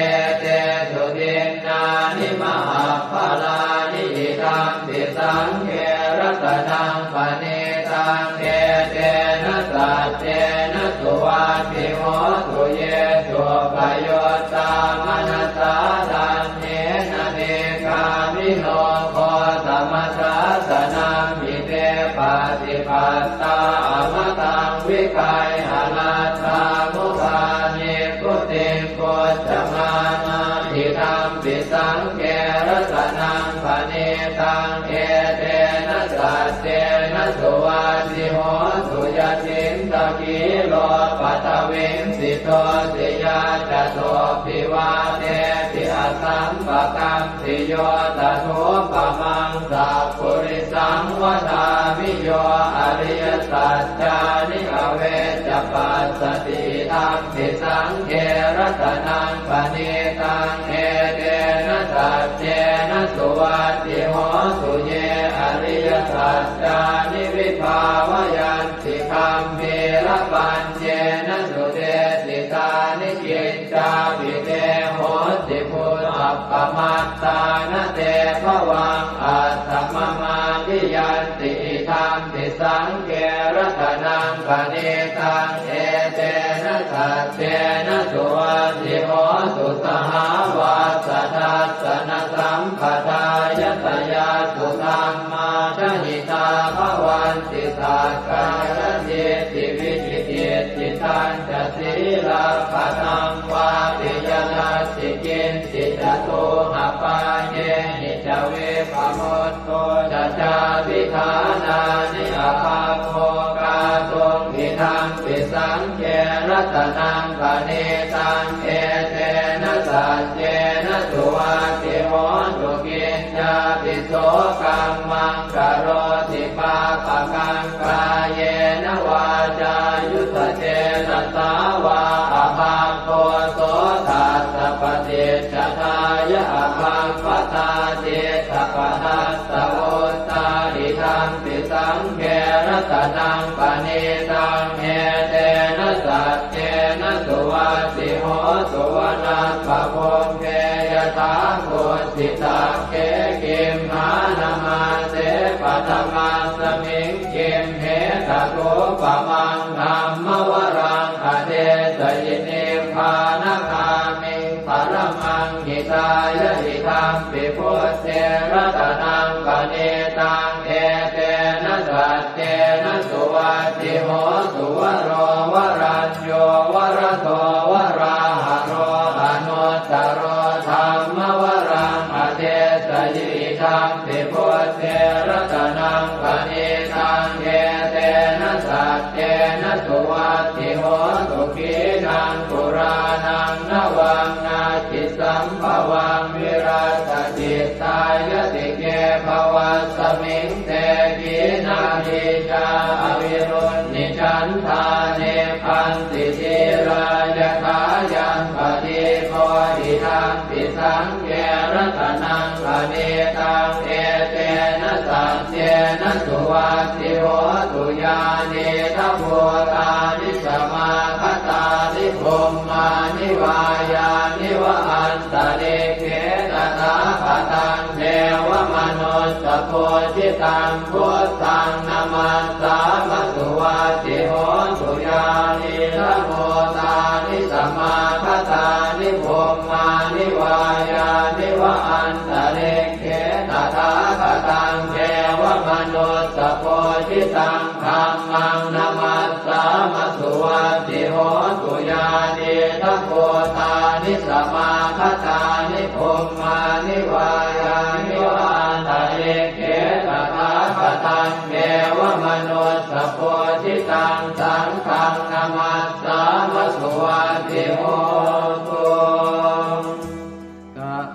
etesu dinnāni mahapphalāni idampi saṅghe ratanaṃ paṇītaṃ etena saccena suvatthi hotu. Ye suppayuttā manasā daḷhena nikkāmino gotamasāsanamhi te pattipattā amataṃ vigayha laddhā mudhā nibbutiṃ bhuñjamānā idampi saṅghe ratanaṃ paṇītaṃ etena saccena suvatthi hotu. Yacchittakhīlo paṭhaviṃ sito siyā catubbhi vātebhi asampakampiyo tathūpamaṃ sappurisaṃ vadāmi yo ariyasaccāni avecca passati idampi saṅghe ratanaṃ paṇītaṃ etena saccena suvatthi hotu. Ye ariyasaccāni vibhāvayanti gambhīrapaññena sudesitāni kiccāpi te honti bhusappamattā na te bhavaṃ aṭṭhamamādiyanti idampi saṅghe ratanaṃ paṇītaṃ etena saccena suvatthi hotu. Sahāvassa dassanasampadāya tayassu dhammā jahitā bhavanti sakkāyadiṭṭhi vicikicchitañca sīlabbataṃ vāpi yadatthi kiñci catūhapāyehi ca vippamutto ca cābhiṭhānāni abhabbo kātuṃ idampi saṅghe ratanaṃ paṇītaṃ etena saccena suvatthi hotu. Kiñcāpi so kammaṃ karoti pāpakaṃ kāyena vācāyuda cetasā vā abhabbo so tassa paṭicchadāya abhabbatā cittapadassavutthā idampi saṅghe ratanaṃ paṇītaṃ etena saccena suvatthi hotu. Vanappagumbe yathā kussitagge gimhānamāse paṭhamasmiṃ gimhe tathūpamaṃ dhammavaraṃ adesayi nibbānagāmiṃ paramaṃ hitāya idampi buddhe ratanaṃ paṇītaṃ etena saccena suvatthi hotu. Varo varañño varado varāharo anuttaro dhammavaraṃ adesayi idampi buddhe ratanaṃ paṇītaṃ etena saccena suvatthi hotu. Khīṇaṃ purāṇaṃ navaṃ natthi sambhavaṃ virattacittāyatike bhavasmiṃ te Nīcā avirūḷhichandā nibbanti dhīrā yathāyaṃ padīpo idampi saṅghe ratanaṃ paṇītaṃ etena saccena suvatthi hotu. Yānīdha bhūtāni samāgatāni bhummāni vā yāni va antalikkhe tathāgataṃ devamanussapūjitaṃ buddhaṃ namassāma suvatthi hotu. Yānīdha bhūtāni samāgatāni bhummāni vā yāni va antalikkhe tathāgataṃ devamanussapūjitaṃ dhammaṃ namassāma suvatthi hotu. Yānīdha bhūtāni samāgatāni bhummāni vā yāni va antalikkhe tathāgataṃ devamanussapūjitaṃ saṅghaṃ namassāma suvatthi hotu.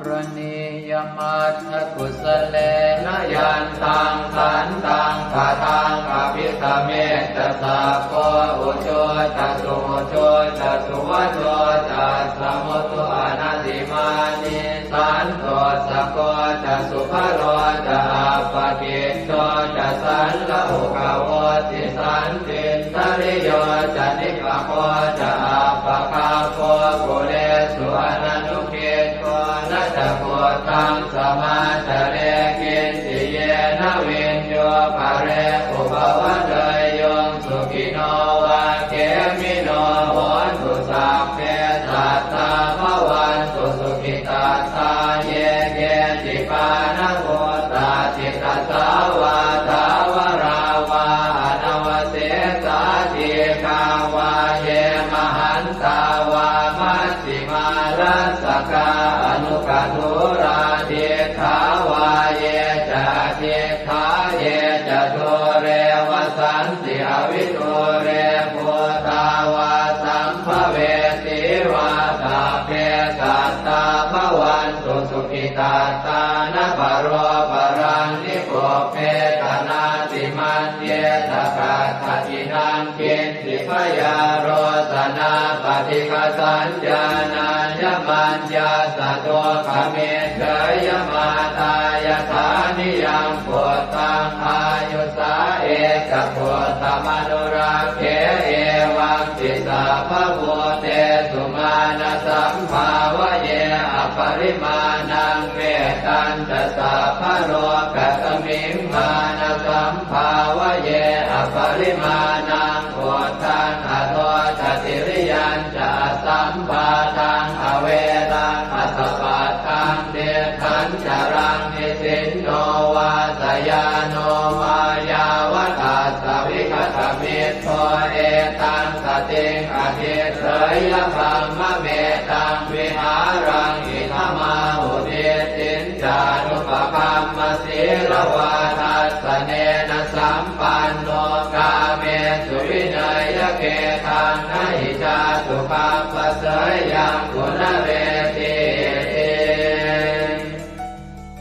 Karaṇīyamatthakusalena yantaṃ santaṃ padaṃ abhisamecca sakko ujū ca suhujū ca suvaco cassa mudu anatimānī santussako ca subharo ca appakicco ca sallahukavutti santindriyo ca nipako ca appagabbho kulesu ananu giddho. Na ca khuddaṃ samācare kiñci yena viññū pare upavadeyyuṃ. Sukhino vā khemino hontu sabbe sattā bhavantu sukhitattā. Ye keci pāṇabhūtatthi tasā vā thāvarā vā anavasesā dīghā vā ye mahantā vā maj jhimā rassakā aṇukathūlā diṭṭhā vā ye ca adiṭṭhā ye ca dūre vasanti avidūre bhūtā vā sambhavesī vā sabbe sattā bhavantu sukhitattā. Na paro paraṃ nikubbetha nātimaññetha katthaci naṃ kiñ ci byārosanā paṭighasaññā nāññamaññassa dukkhamiccheyya. Mātā yathā niyaṃ puttaṃ āyusā ekaputtamanurakkhe evampi sabbabhūtesu mānasambhāvaye aparimāṇaṃ. Mettañca sabbalokasmiṃ mānasambhāvaye aparimāṇaṃ uddhaṃ adho ca tiriyañca asambādhaṃ averaṃ asapattaṃ. Tiṭṭhañcaraṃ nisinno vā sayāno vā yāvatassa vigatamiddho etaṃ satiṃ adhiṭṭheyya brahmametaṃ vihāraṃ idhamāhu. Diṭṭhiñ ca anupagamma sīlavā dassanena sampanno kāmesu vineyya gedhaṃ na hi jātu gabbhaseyyaṃ punaretīti.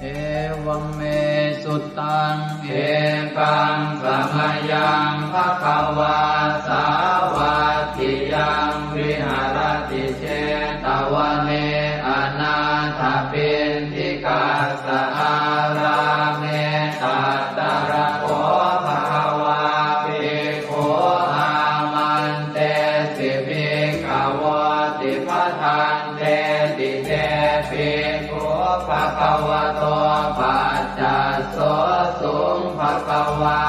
Evaṃ me sutaṃ. Ekaṃ samayaṃ bhagavā sāvatthiyaṃ viharati jetavane anāthapiṇḍikassa ārāme. Tatra kho bhagavā bhikkhū āmantesi bhikkhavoti. Bhadanteti te bhikkhū bhagavato paccassosuṃ. Bhagavā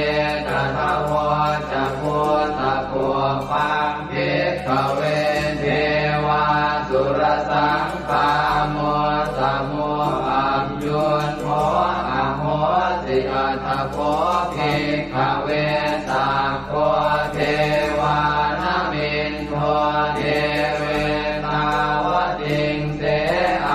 etadavoca. Bhūtapubbaṃ bhikkhave devāsurasaṅ gāmo samo aññuñho ahosi. Atha kho bhikkhave sakko devānamindo devetāvatiṃse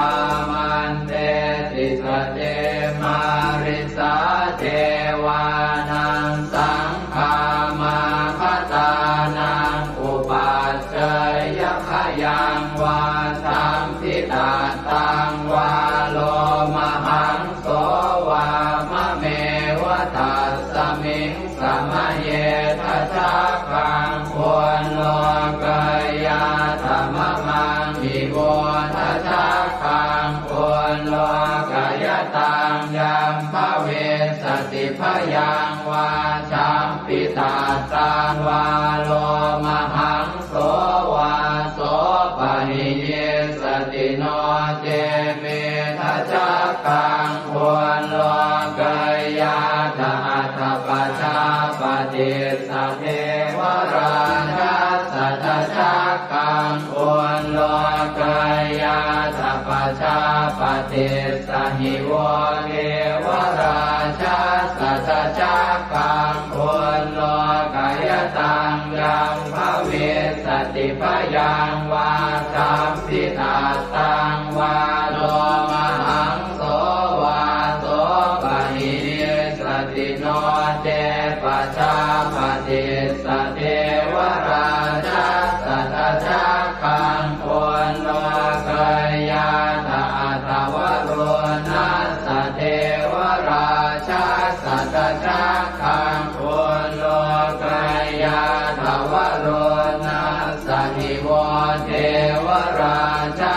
āmantesi. Sace mārisā devānaṃ saṅ gāmāgatānaṃ upaccayya khayaṃ vā sambhitattaṃ vā lomahaṃso vā mameva tassa Miṃ samaye dajaggaṃ ullokayātha mamaṃ ivo dajaggaṃ ullokayataṃ yaṃ bhavissati bhayaṃ vā champittattaṃ vā lomahaṃso vā sopahiyissati no ce me dajaggaṃ ullokayātha atha pajāpatissa devarājassa dajaggaṃ ullokayātha pajāpatissa hi vo devarājassa dajaggaṃ ullokayataṃ yaṃ bhavissati bhayaṃ vā champittattaṃ vā lomahaṃso vā sopahiyissati no ce pajāpatissa devarājassa dajaggaṃ ullokayātha atha varuṇassa devarājassa dajaggaṃ ullokayātha varuṇassa hi vo devarājassa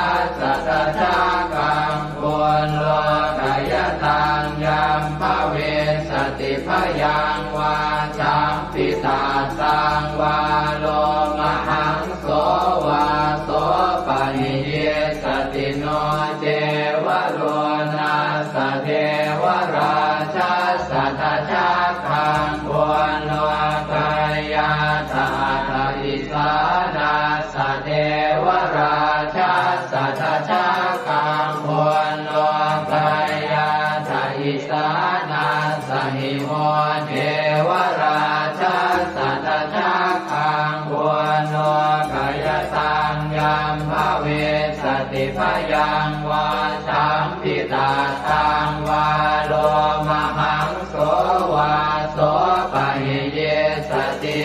dajaggaṃ ullokayataṃ yaṃ bhavissati bhayaṃ vā champittattaṃ vā lomahaṃso vā sopahiyissati no ce varuṇassa devarājassa dajaggaṃ ullokayātha atha isānassa devarājassa dajaggaṃ ullokayātha isānassa hi vo devarājassa dajaggaṃ ullokayataṃ yaṃ bhavissati bhayaṃ vā champittattaṃ vā lomahaṃso vā sopahiyissati.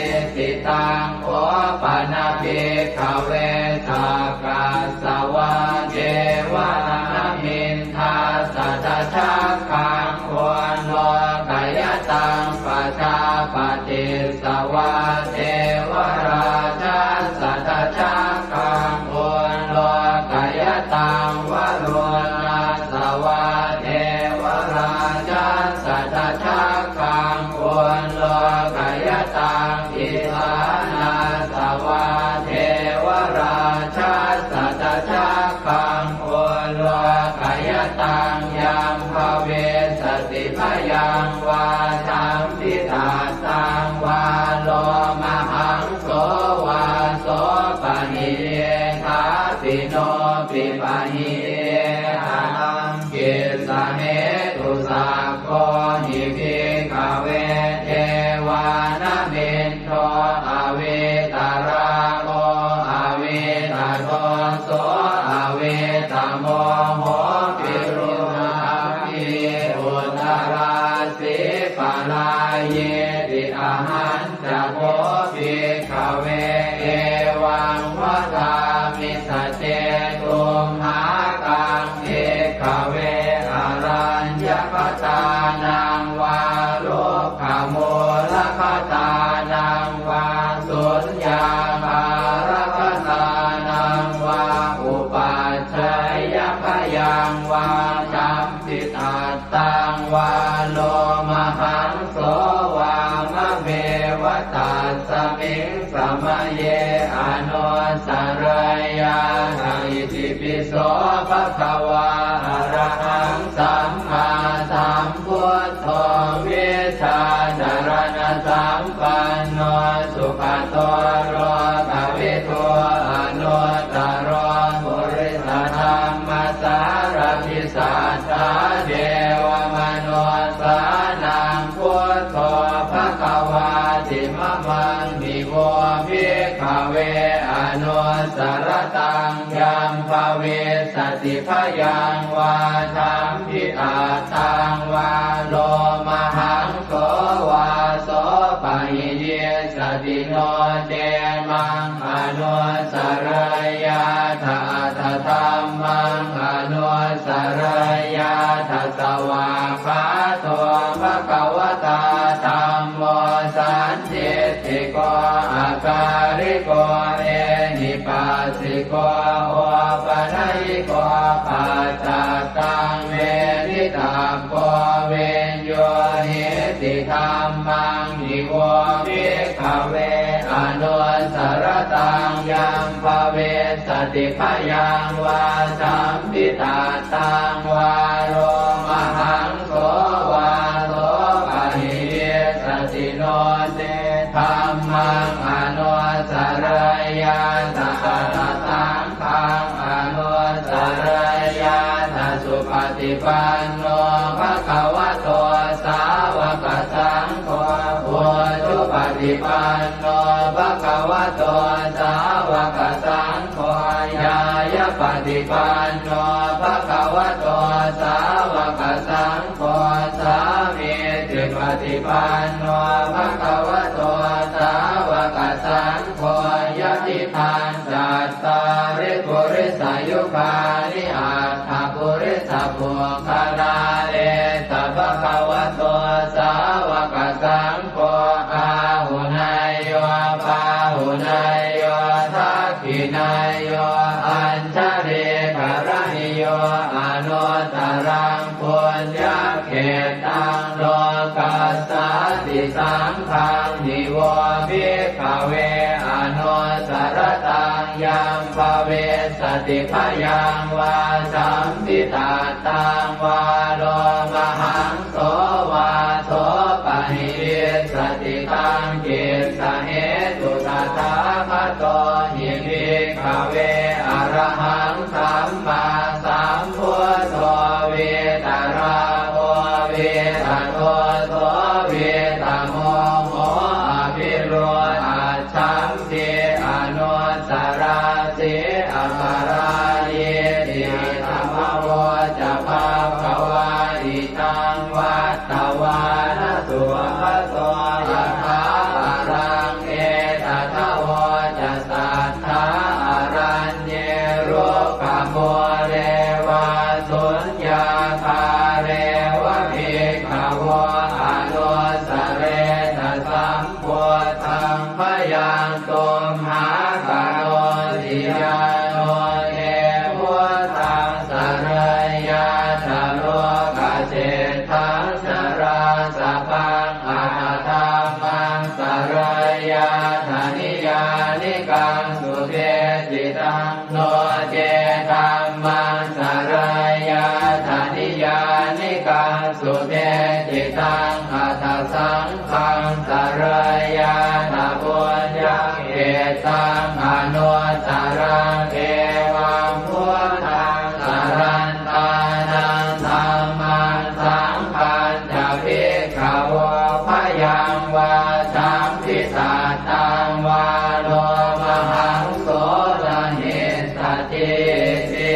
Taṃ kho pana bhikkhave sakkas savā devanāmiṃ dassa dajaggaṃ ullokayataṃ pajāpatissa vā devarājassa dajaggaṃ ullokayataṃ varuṇassa vā devarājassa dajaggaṃ ullokayataṃ isānassa vā devarājassa dajaggaṃ ullokayataṃ yaṃ bhavissati bhayaṃ vā champittattaṃ vā lomahaṃso vā sopahiyye thāpi no pipahiye ataṃ kissa hetu. Sakko hi bhikkhave devānamindo avītarāgo avītadoso avītamoho virūḷhakī uttarāsī parāyīti. Ahañ ca kho bhikkhave evaṃ vadāmi: sace tumhākaṃ bhikkhave araññakatānaṃ vā rukkhamūlakatānaṃ vā suññāgārakatānaṃ vā upajjhāyabhayaṃ vā champittattaṃ vā lomahaṃso vā mameva tasmiṃ samaye anussarayyātha. Itipi so bhagavā arahaṃ sammāsambuddho vijjācaraṇasampanno sugato lokavidū anuttaro purisadammasārathi satthā devamanussānaṃ buddho bhagavāti. Mamaṃ hi vo bhikkhave anussarattaṃ yaṃ bhavissati bhayaṃ vā champittattaṃ vā lomahaṃso vā sopahiyissati no ce maṃ anussarayyātha atha dhammaṃ anussarayyātha. Svākkhāto bhagavatā dham sandiṭṭhiko akāliko ehipassiko opanayiko paccattaṃ veditabbo viññūhīti. Dhammaṃ hi vo bhikkhave anussaratāṃ yaṃ bhavissati bhayaṃ vā sampidaṭṭhaṃ vā lomahaṃ so vā so pahīyissati no ce dhammaṃ anussarayyātha atha saṅghaṃ anussarayyātha. Supaṭipanno bhagavato sāvakasaṅgho, ujupaṭipanno bhagavato sāvakasaṅgho, ñāyapaṭipanno bhagavato sāvakasaṅgho, sāmīcipaṭipanno bhagavato sāvakasaṅgho, yadidaṃ cattāri purisayugāni aṭṭha purisapuggalā, esa bhagavato sāvakasaṅgho, āhuneyyo pāhuneyyo dakkhiṇeyyo añjalikaraṇīyo anuttaraṃ puññakkhettaṃ lokassāti. Saṅghaṃ hi vo bhikkhave anussaratāṃ yaṃ bhavissati bhayaṃ vā sampidaṭṭhaṃ vā lomahaṃ so vā so pahīyissati. Taṃ kissa hetu tathāgato hi bhikkhave arahaṃ sammāsambuddho vītarāgo vītadoso vītamoho abhirūḷhaccham ti anussarati aparājīti. Idamavoca bhagavā. Idaṃ vattavāna sugato yathābalaṃ etadavoca satthā araññe rukkhamūle vā suññāgāre va bhikkhavo anussaretha sam buddhaṃ bhayaṃ tumhākarosi. Yāno te buddhaṃ sarayyātha lokaseṭṭhaṃ sarāsabhaṃ atha dhammaṃ sarayyātha niyyānikaṃ sudesitaṃ, no ce dhammaṃ sarayyātha niyyānikaṃ sudesitaṃ, atha saṅghaṃ sarayyātha puññakkhettaṃ anuttaraṃ. Evaṃ buddhaṃ sarantānaṃ dhammaṃ saṅghañca bhikkhavo bhayaṃ vā sampidaṭṭhaṃ vā lomahaṃso na hissatiti.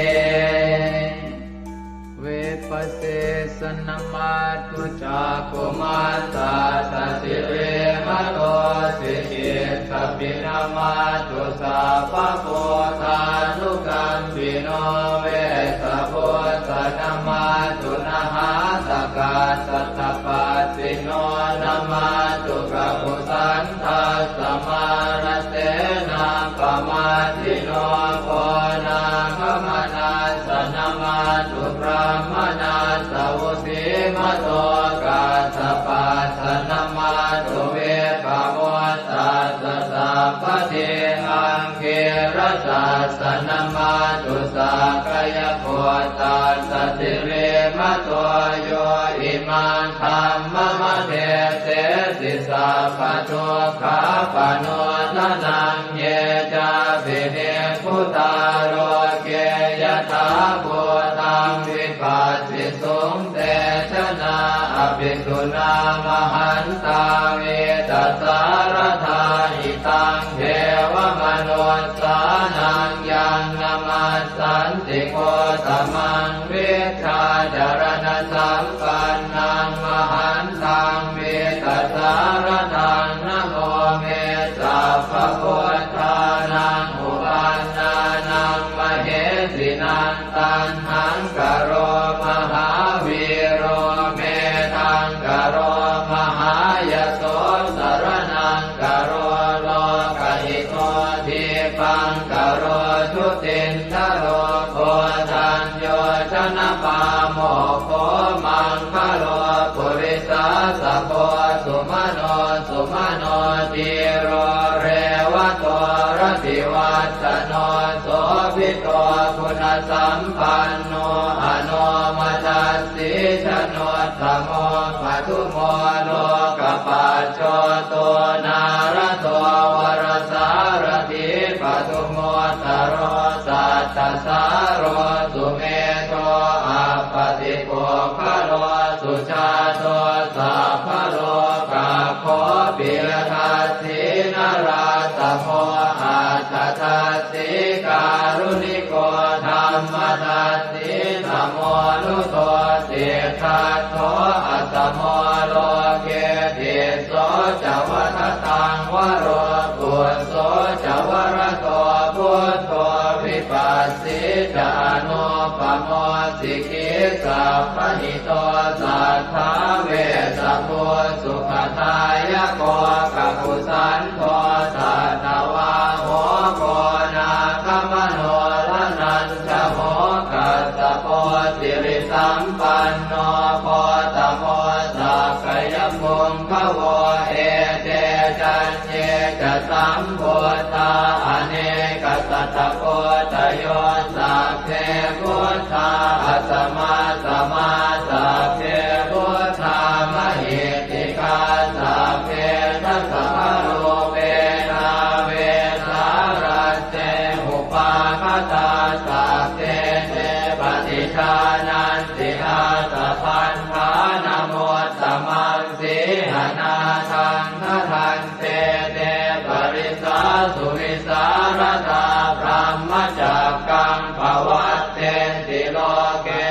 Vipassissa namatthu cakkhumantassa sirīmato, sikhissapi namatthu sabbabuddhānukampino, vessabhussa namatthu nhātakassa tapassino, namatthu kakusandhassa mārasenappamā dino, konāgamanassa namatthu brāhmaṇassa vusīmato, kassapassa namatthu vippamuttassa sabbadhi, aṅgīrasassa namatthu sakyaputtassa sirīmato, yo imaṃ dhammamade sesi sabbadukkhāpanūdanaṃ. Ye cāpi nibbu tā loke yathābhūtaṃ vipassisuṃ, te janā apisuṇā mahantā vītasāradā. Idaṃ devamanussānaṃ yaṃ namas santi gotamaṃ, vijjācaraṇasampannaṃ mahantaṃ vītasāradaṃ. Namo me sabbabuddhānaṃ uppannānaṃ mahesinaṃ, taṇhaṅkaro mahāvīro, medhaṅkaro mahāyaso, sar sumano dhīro revato rativassano sobhito guṇasampanno anomadassī januttamo padumo lokapajjoto nārado varasārathī padumu ttaro sattasāro sumedho appatipuggalo sujāto sabbalokaggo piyadassī narāsamo atthadassī kāruṇiko dhammadassī tamonudo siddhattho asamo loke tisso ca vadataṃ varo phusso ca varato buddho vipassī ca anūpamo sikhī sabbahito satthā vessabhū sukhadāyako kakusandho satthavāho koṇāgamano dhananjavo kassapo sirisampanno gotamo sakyapuṅgavo ete caññe ca sambuddhā anekasatakoṭayo sabbe buddhā asamasamā sabbe buddhā mahiddhikā sabbe dasabalūpena vesālā te upāgatā sabbe te paṭijānanti ātappamāṇamuttamaṃ sīhanatthaṃ bhaddante te parisāsu vivīsaratā brahmacakkaṃ pavattenti loke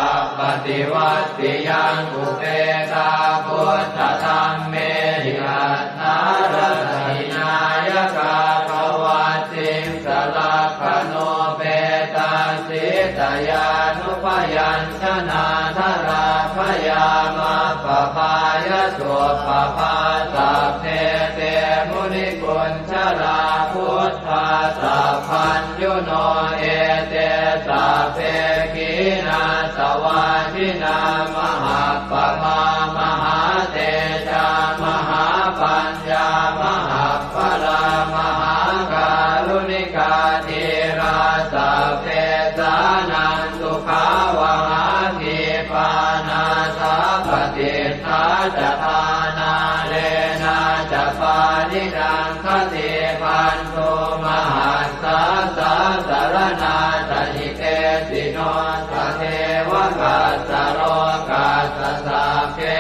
appaṭivattiyaṃ upekkā buddhadhammehi atthārasa hināyakā pavatsiṃsa lakkhaṇupetā sītyānubyañjanādharā bhayaṃ appabhāya suppabhā sabbe te munikuñjarā buddhā sabbaññuno ete sabbe khīṇāsavā jinā mahāppamā mahātejā mahāpaññā mahāppalā mahākāruṇikā dhīrā sabbesānaṃ sukhāvahā khīpā nāthapaṭiṭṭhā ca dhānālena ca pāṇinaṃ khatībhaṇḍu mahassā sāsaraṇā ca hitesino tatheva kassa lokassa sabbe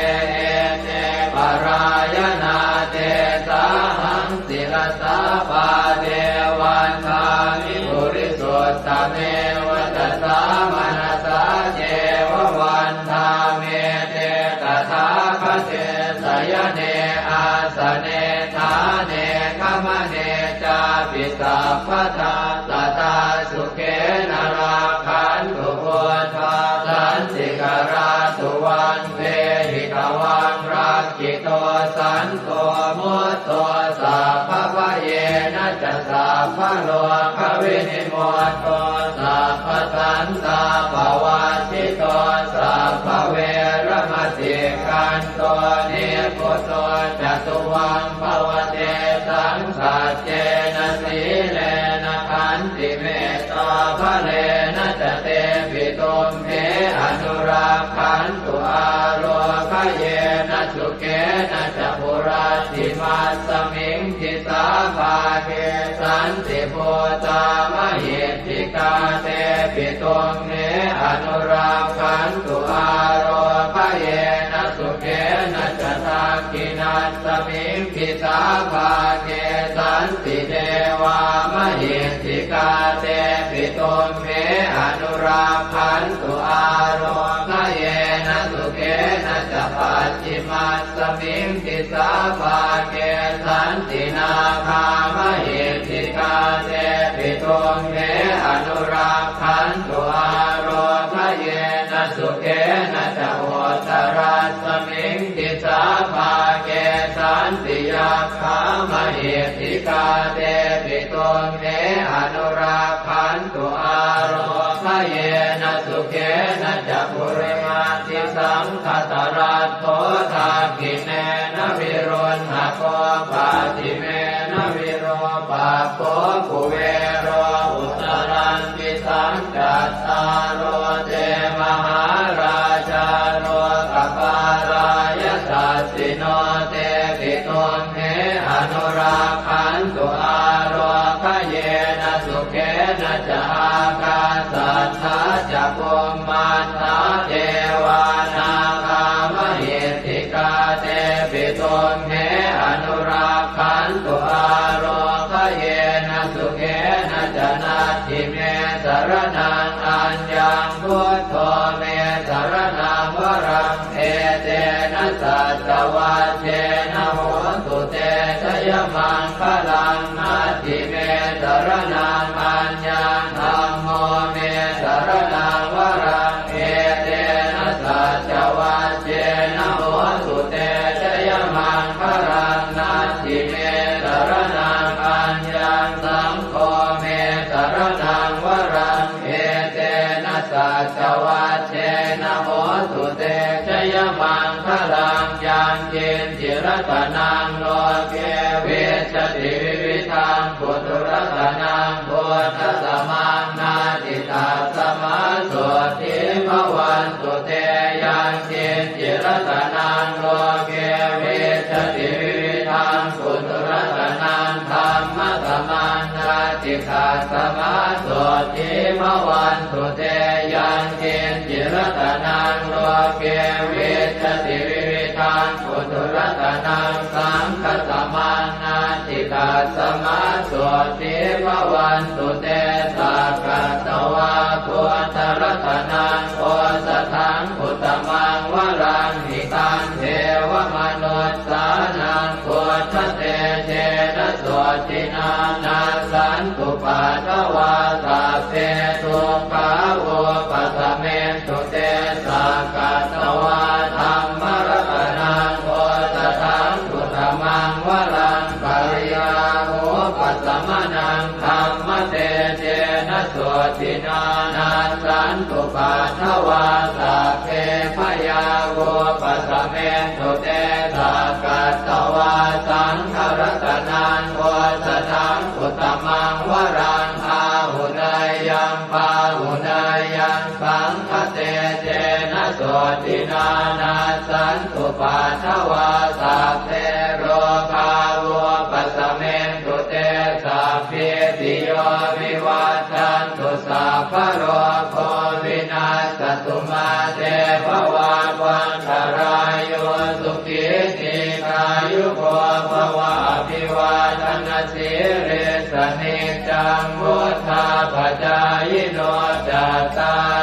ete parāyanā tesāhaṃ sirasā pāde vandāmi purisuttame vacasā manasā ceva vandāmete tathāgate sayane āsane ṭhāne gamane cāpi sabbadā sadā sukhena rakkhantu buddhā santikarā suvaṃ dehi tvaṃ rakkhito santo mutto sabbabhayena ca sabbarogavinimutto sabbasantāpavajjito sabbaveramatikkanto nibbuto ca tuvaṃ bhava tesaṃ saccena sīlena khantimettābalena ca tepi tumhe anurakkhantu ārogyena sukhena ca hurattimasmiṃ disābhāge santibhūtā mahiddhikā tepi tumhe anurakkhantu ārogyena sukhena ca dakkhiṇasmiṃ disābhāge santidevā mahiddhikā tepi tumhe anurakkhantu ārogyena sukhena ca pacchimasmiṃ disābhāge santi nāgā mahiddhikā tepi tumhe anurakkhantu ārogyena sukhena ca uttarasmiṃ disābhāge santi yakkhā mahiddhikā tepi tumhe anurakkhantu ārogyena yena sukhena ca. Purimabbhisaṅkhataratto dakkhiṇena viruḷhako pacchimena virūpakkho kuvero uttaraṃ disaṃ. Cattāro te mahārājā lokapālā yasassino tepi tumhe anurakkhantu ālokayena sukhena ca. Ākāsaṭṭhā ca bhummaṭṭhā devā nāgā mahiddhikā tepi tumhe anurakkhantu ālokayena sukhena ca. Natthi me saraṇaṃ aññaṃ buddho me saraṇaṃ varaṃ etena saccavajjena hotu te jayamaṅgalaṃ. Natthi me saraṇaṃ aññaṃ dhammo me saraṇaṃ varaṃ etena saccavajjena hotu te jayamaṅgalaṃ. Natthi me saraṇaṃ aññaṃ saṅgho me saraṇaṃ varaṃ etena saccavajjena hotu te jayamaṅgalaṃ. Yaṅkiñci ratanaṃ loke vijjati vividhaṃ puthu ratanaṃ buddhasamaṃ natthi tasmā sotthī bhavantu te. Yaṅkiñci ratanaṃ loke vijjati vividhaṃ puthu ratanaṃ dhammasamaṃ natthi tasmā sotthī bhavantu te. Yaṅkiñci ratanaṃ loke vijjati vividhaṃ puthu ratanaṃ saṅghasamaṃ natthi tasmā sotthī bhavantu te. Sakkatvā buddharatanaṃ osathaṃ uttamaṃ varaṃ hitaṃ devamanussānaṃ buddhatejena sotthinā nassantupaddavā sabbe dukkhā vūpasamentu te. Sakkatvā dhammaratanaṃ osathaṃ uttamaṃ varaṃ pariḷāhūpasamanaṃ dhammatejena sotthinā nassantupaddavā sabbe bhayā vūpasamentu te. Sakkatvā saṅgharatanaṃ osathaṃ uttamaṃ varaṃ āhuneyyaṃ pāhuneyyaṃ saṅghatejena sotthinā nassantupaddavā sabbe rogā vūpasamentu te. Sabbītiyo vivajjantu sabbarogo vinassatu mā te bhavatvantarāyo sukhī dīghāyuko bhava. Abhivādanasīlissa niccaṃ vuḍḍhāpacāyino cattāri